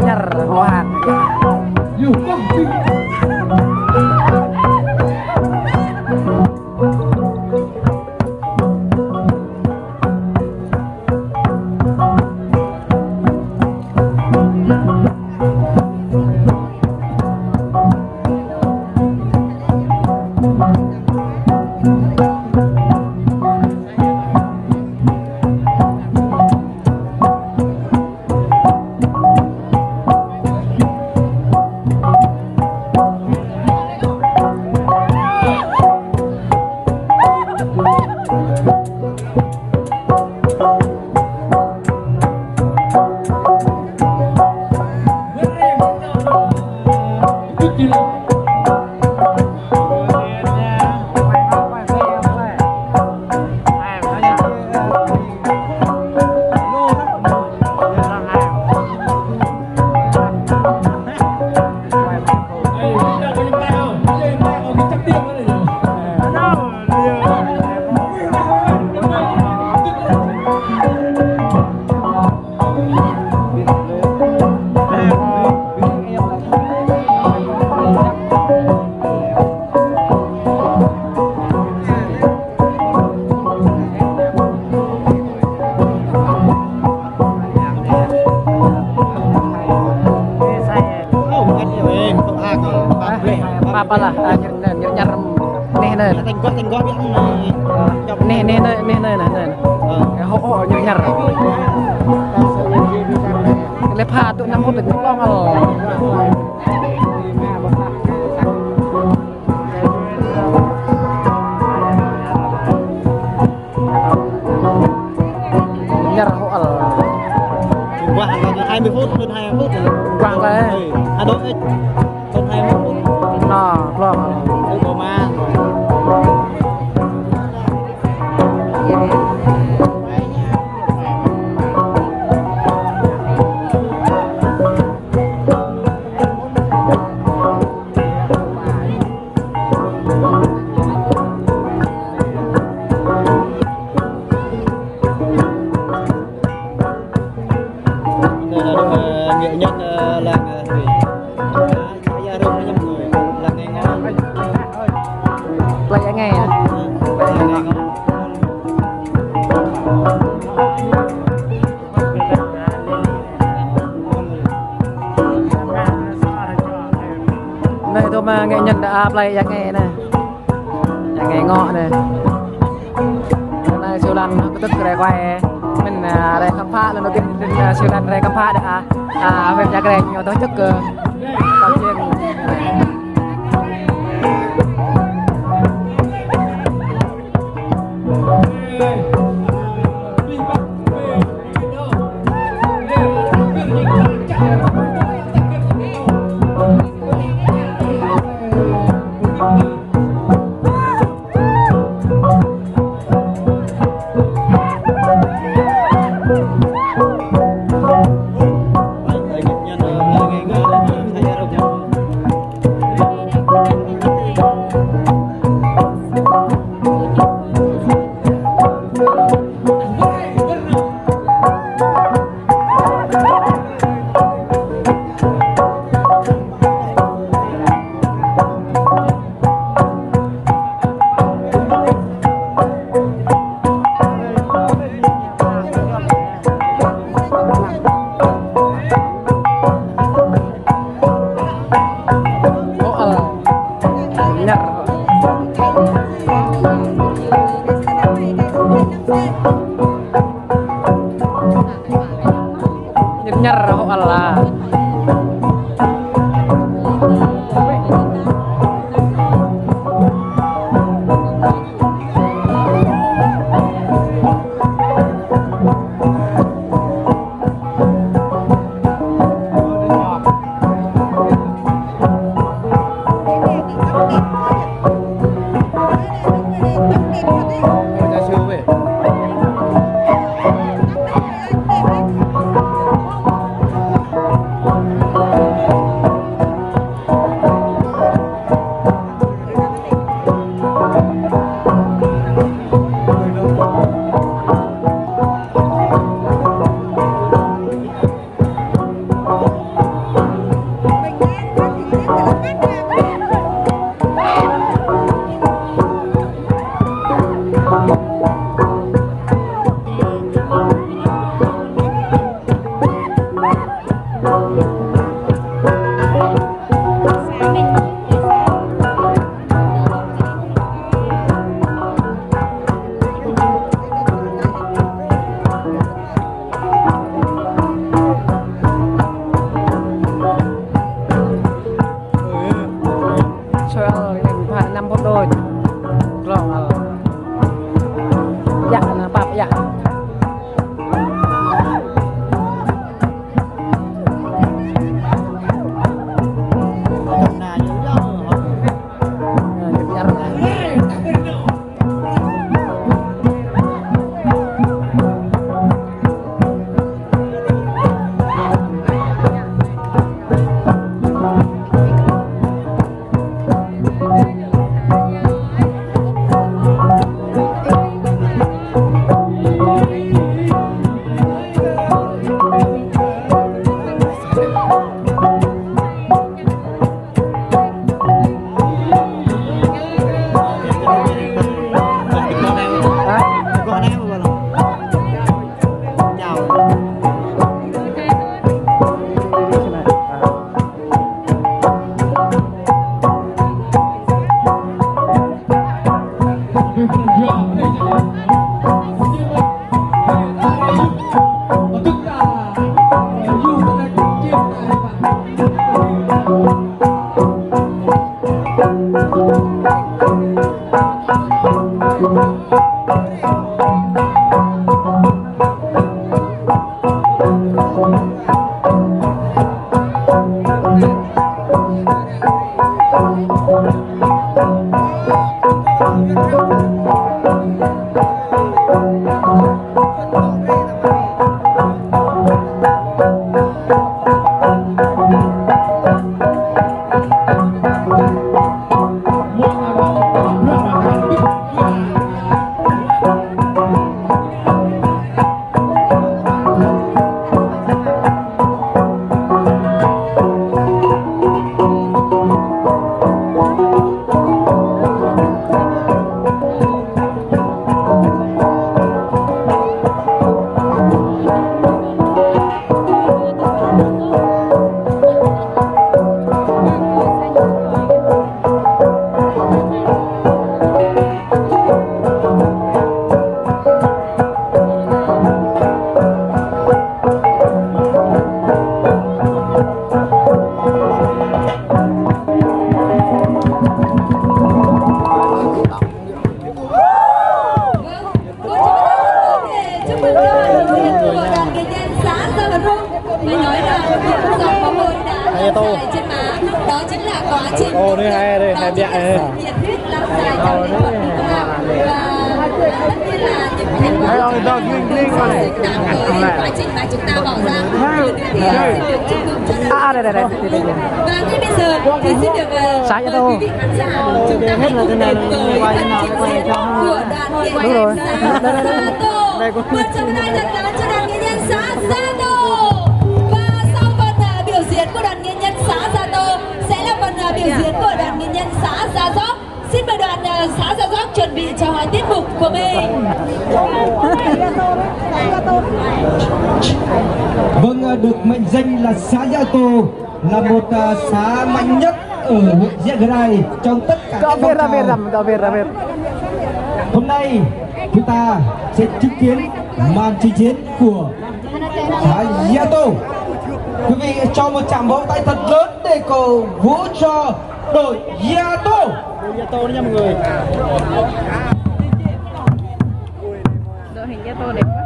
Ñăr hŏ hăng. Pap lah, ah, ñăr, ñăr, ñăr, ñăr. Neh, neh. Tơngkôk, tơngkôk biă neh. Neh, neh, neh, neh, neh, neh, neh. Hŏ, hŏ, ñăr, ñăr. Lĕ pha tŭ năm hŭt tơl ñu plŏng ăl. Ñăr hŏ ăl. Wah, hơn hai mươi phút, hơn hai mươi phút. Wah, lĕ. Hà Nội, hơn hai mươi phút. Nă, plŏng. Ơ, kơ mă. Plei Eng Nge hă? Neh, tơma ngă ñăn đa plei Eng Nge neh. Eng Nge ngŏ neh. Anai siu lăn kơtưk rai kuai. Mĭn, ah, rai khăm phă lăn dŏ tin, ah, siu lăn rai khăm phă đa, ah, ah, huyện Ia Grai ñu dŏ čŏk kơ Kam Jeng. Ñăr, ñăr, hŏ ăl lah. Vâng, cô chú Hồng Nhung, để chúc mừng cho Hồng Nhung của đoàn nghệ nhân xã Gia Hưng. Phải nói là một dòng máu hồn đã trải trên má. Đó chính là quá trình Ồ, đây hai, đây hai biạ này. Nhiệt huyết lao dài trong lĩnh vực y khoa. Và tất nhiên là những thành quả xứng đáng với quá trình mà chúng ta bỏ ra. Thì, ờ, xin được chúc mừng cho đoàn À, đây, đây, đây. Vâng, ngay bây giờ thì xin được, ờ, mời quý vị khán giả chúng ta hãy cùng đến với phần trình diễn của đoàn Đúng rồi. Đây, đây, đây. Một tràng tay thật lớn cho đoàn nghệ nhân xã Gia Tô. Và sau phần, à, biểu diễn của đoàn nghệ nhân xã Gia Tô sẽ là phần, à, biểu diễn của đoàn nghệ nhân xã Gia Dốc. Xin mời đoàn, à, xã Gia Dốc chuẩn bị cho tiết mục của mình. Vâng, à, được mệnh danh là xã Gia Tô là một, à, xã mạnh nhất ở huyện Ia Grai trong tất cả các phong trào. Hôm nay chúng ta sẽ chứng kiến màn trình diễn của xã Ia Tô. Quý vị cho một tràng vỗ tay thật lớn để cổ vũ cho đội Ia Tô. Đội Ia Tô nha mọi người. Đội hình Ia Tô đẹp quá.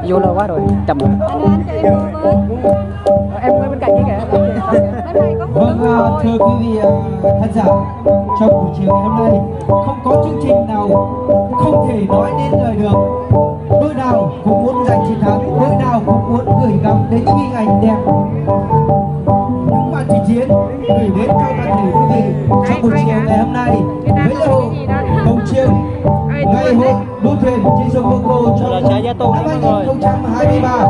Vô lâu quá rồi, chậm rồi. Anh, anh, cho em vô với. Em ngồi bên cạnh kia kìa. Vâng, à, thưa quý vị, à, khán giả, trong buổi chiều ngày hôm nay, không có chương trình nào không thể nói nên lời được. Đội nào cũng muốn giành chiến thắng, đội nào cũng muốn gửi gắm đến những hình ảnh đẹp. Những màn trình diễn gửi đến cho toàn thể quý vị trong buổi chiều ngày hôm nay với lễ hội cồng chiêng ngày hội đua thuyền trên sông Hương Khê trong năm hai nghìn không trăm hai mươi ba.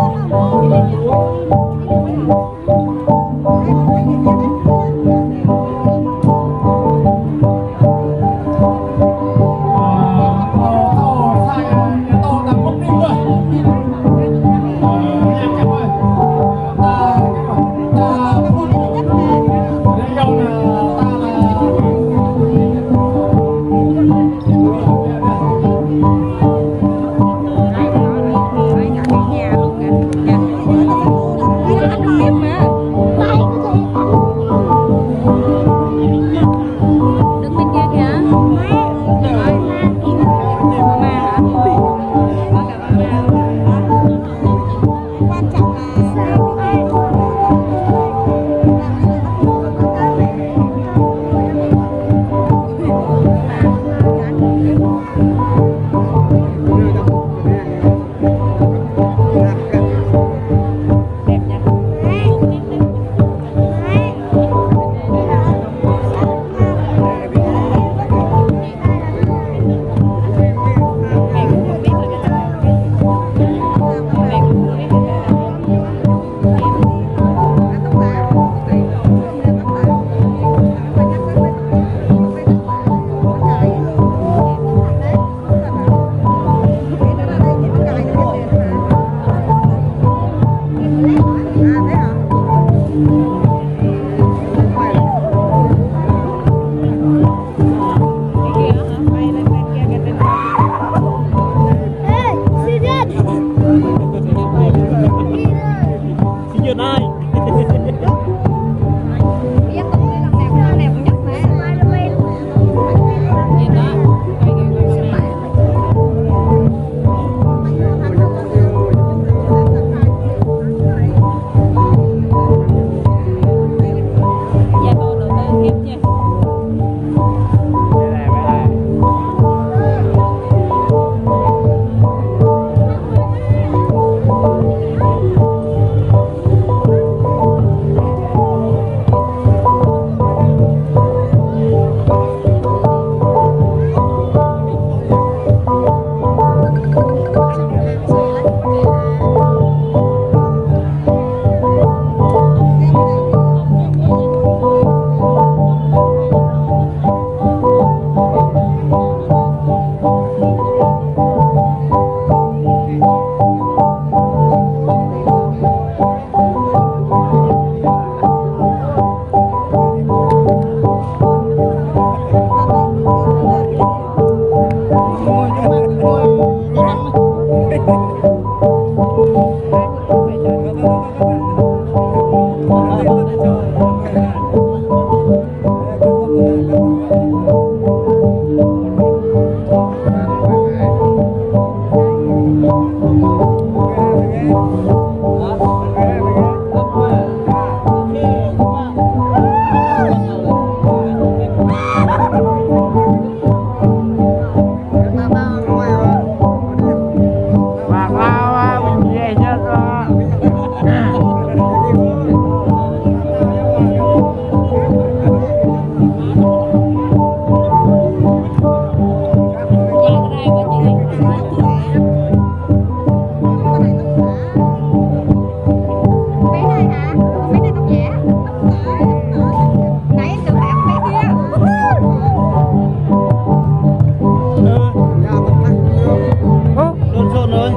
Ơ, lộn xộn rồi.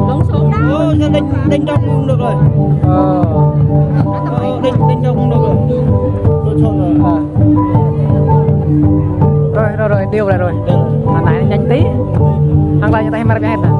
Lộn xộn đâu? Ơ, sao đánh, đánh trống không được rồi. Ờ. Ờ, đánh, đánh trống không được rồi. Lộn xộn rồi. À. Rồi, rồi, rồi, điều lại rồi. Điều lại. Mà nãy nhanh tí. Hăng lại cho ta hay mà ra hết à.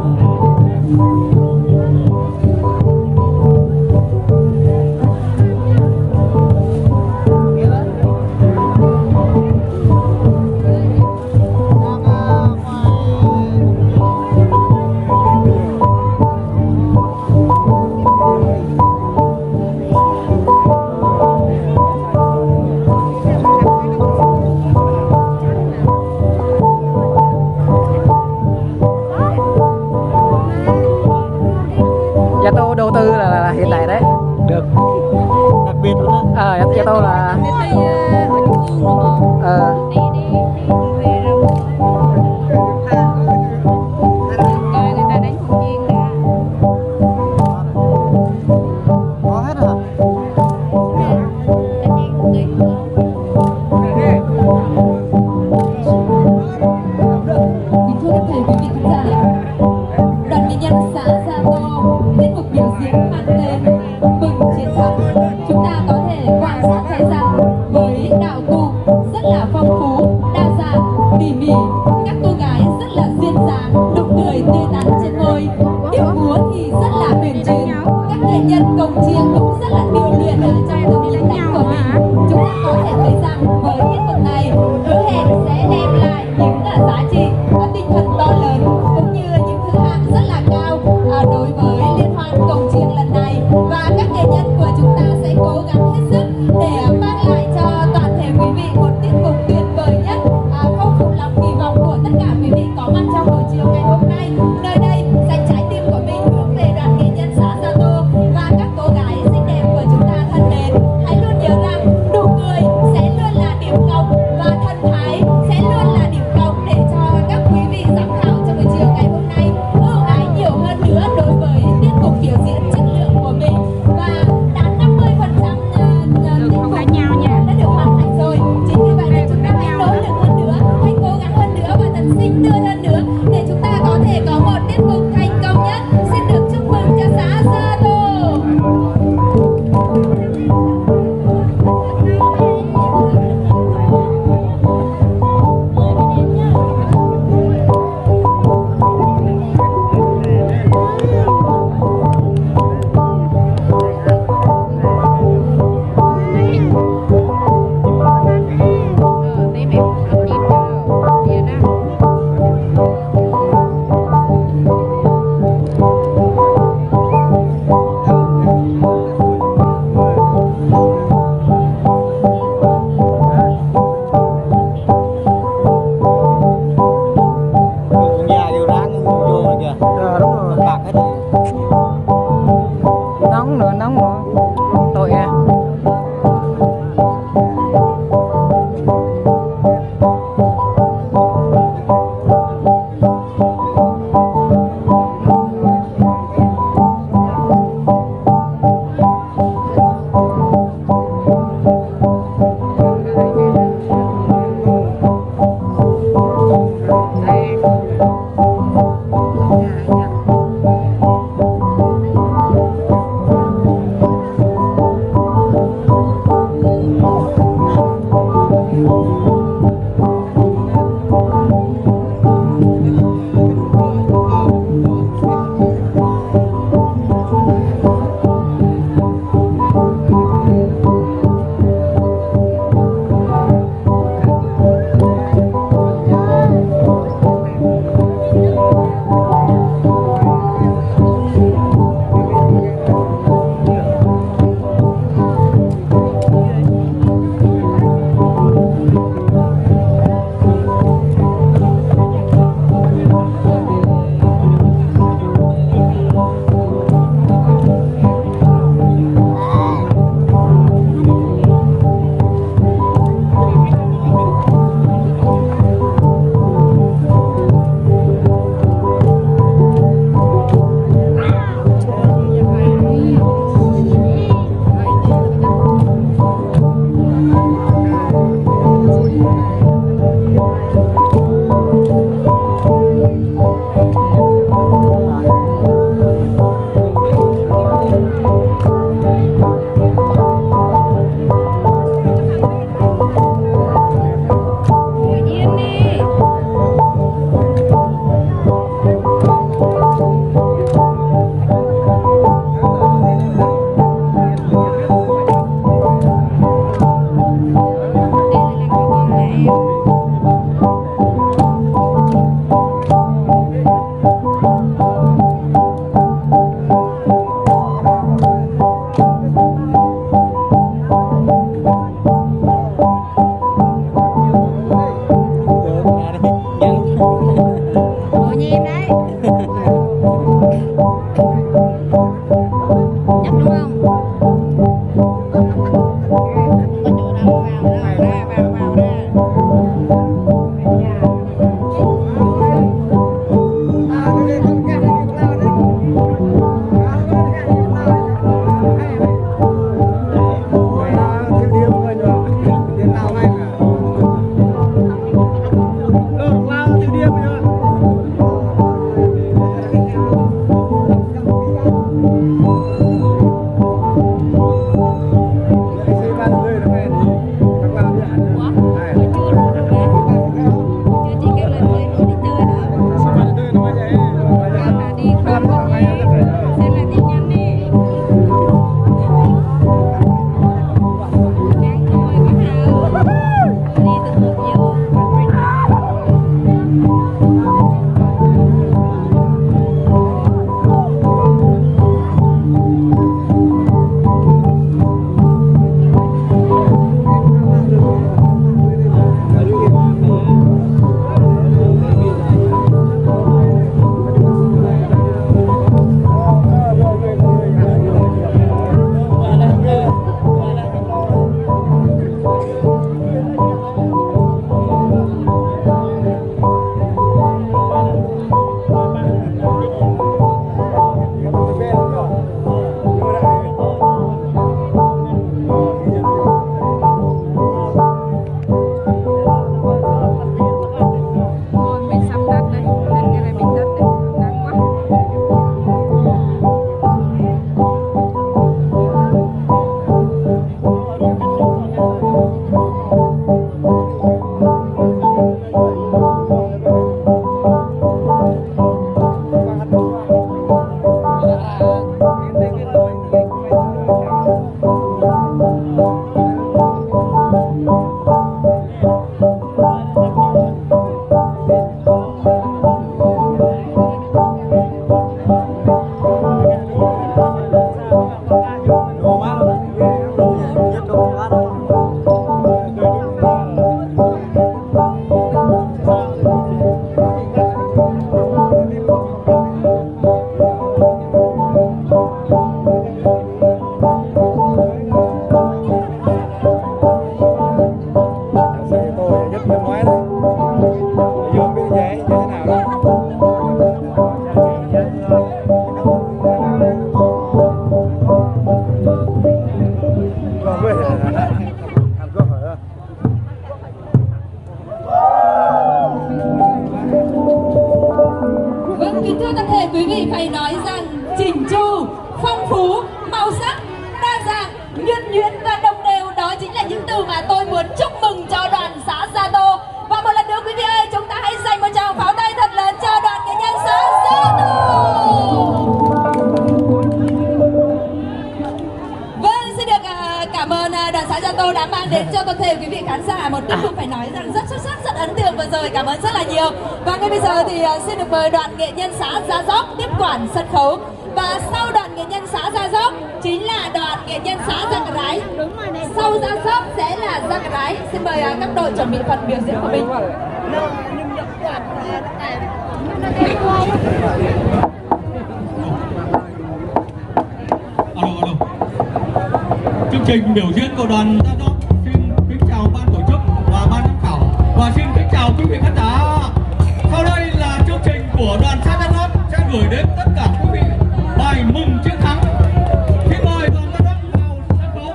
Gia Tô đầu tư là, là, là hiện đại đấy. Được. Đặc biệt luôn á. Ờ, Gia, Gia Tô là, ờ, có hết hả? Kính thưa tất cả quý vị khán giả, đoàn nghệ nhân xã Gia Tô, tiết mục biểu diễn mang tên Mừng Chiến Thắng. Chúng ta có thể quan sát thấy rằng với đạo cụ rất là phong phú, đa dạng, tỉ mỉ, các cô gái rất là duyên dáng, nụ cười tươi tắn trên môi. Điệu múa thì rất là uyển chuyển. Các nghệ nhân cồng chiêng cũng rất là điêu luyện ở trong từng nhịp đánh của mình. Chúng ta có thể thấy rằng với tiết mục này hứa hẹn sẽ đem lại những, à, giá trị, à, tinh thần to lớn cũng như những thứ hạng rất là cao, à, đối với liên hoan cồng chiêng lần này. Và các nghệ nhân của chúng ta sẽ cố gắng hết sức để, à, mang lại cho toàn thể quý vị một tiết mục tuyệt vời nhất, à, không phụ lòng kỳ vọng của tất cả quý vị có mặt trong buổi chiều ngày hôm nay. Nơi đây dành trái tim của mình hướng về đoàn nghệ nhân xã Gia Tô và các cô gái xinh đẹp của chúng ta thân mến. Hãy luôn nhớ rằng nụ cười sẽ Tiếp tục phải nói rằng rất xuất sắc, rất ấn tượng vừa rồi. Cảm ơn rất là nhiều. Và ngay bây giờ thì, ờ, xin được mời đoàn nghệ nhân xã Gia Dốc tiếp quản sân khấu. Và sau đoàn nghệ nhân xã Gia Dốc chính là đoàn nghệ nhân xã Giang Rai. Sau Gia Dốc sẽ là Giang Rai. Xin mời, ờ, các đội chuẩn bị phần biểu diễn của mình. Alo, alo. Chương trình biểu diễn của đoàn Gia Dốc xin kính chào ban tổ chức và ban giám khảo. Và xin kính chào quý vị khán giả. Sau đây là chương trình của đoàn xã Gia Dốc sẽ gửi đến tất cả quý vị bài mừng chiến thắng. Xin mời đoàn Gia Dốc vào sân khấu.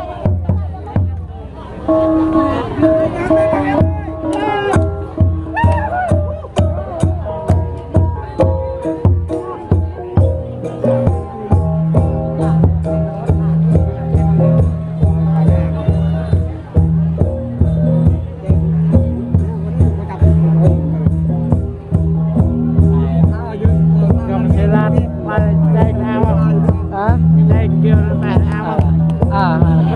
Hả? À, à.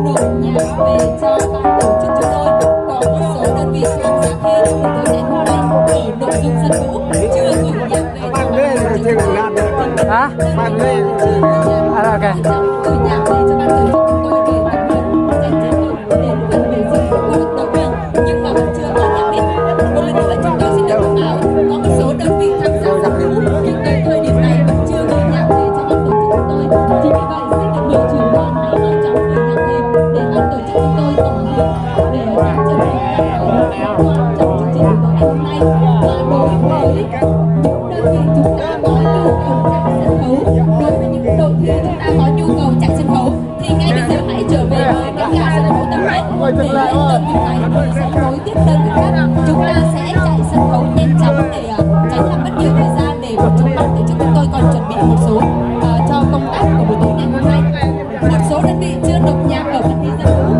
Nộp nhạc về cho ban tổ chức chúng tôi. Có một số đơn vị tham gia thi trong buổi tối ngày hôm nay ở nội dung dân vũ chưa gửi nhạc về cho ban tổ chức chúng tôi. Hả? À, ok. Gửi nhạc về cho ban tổ chức chúng tôi để tập luyện, để phần biểu diễn của vận động viên. Nhưng mà vẫn chưa có nhạc đích. Một lần nữa chúng tôi xin được thông báo, có một số đơn vị tham gia giao lưu, nhưng tới thời điểm này vẫn chưa gửi nhạc về cho ban tổ chức chúng tôi. Chính vì vậy, xin được mời trưởng đoàn hãy mau chóng gửi nhạc về để ban tổ chức chúng tôi tổng hợp về các trận đấu trong chương trình của ngày hôm nay. Và đối với những đơn vị chúng ta có nhu cầu chạy sân khấu, đối với những đội thi chúng ta có nhu cầu chạy sân khấu, thì ngay bây giờ hãy trở về với tất cả sân khấu tập luyện để lên tận những cái sẽ nối tiếp đơn vị khác. Chúng ta sẽ chạy sân khấu nhanh chóng để, ờ, tránh làm mất nhiều thời gian để chúng ban tổ chức chúng tôi còn chuẩn bị một số, ờ, cho công tác của buổi tối ngày hôm nay. Một số đơn vị chưa nộp nhạc ở phần thi dân vũ.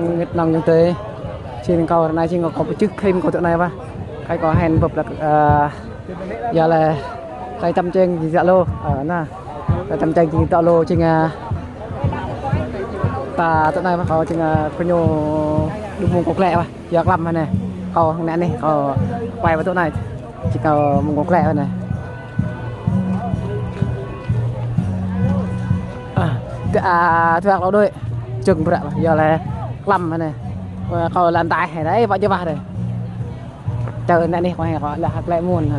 Ngit nong jung tơi. Jing kâo ră anai jing kâo pơčeh krim kâo tơ anai wah. Kâo kâo hên bưp lăk, ơ, yua lĕ tơlơi čăm čeng jing dŏ lu, ơ, anai. Tơlơi čăm čeng jing dŏ lu jing, ơ, ta tơ anai wah kâo jing, ơ, kơ ñu đŭ mông kâo klĕ wah. Yua klăm hă anai. Kâo hăng anai anai, kâo quay wah tơ anai. Jing kâo mông kâo klĕ wah anai. Ơ, tơ, ơ, tơlơi kâo đuaĭ. Jing bruă wah, yua lĕ klăm hă anai. Wah, kâo lăng tai hă, ih, wah jơwah dih. Čơ anai anai, kâo hă, kâo lăng hă klĕ mơ̆n hă.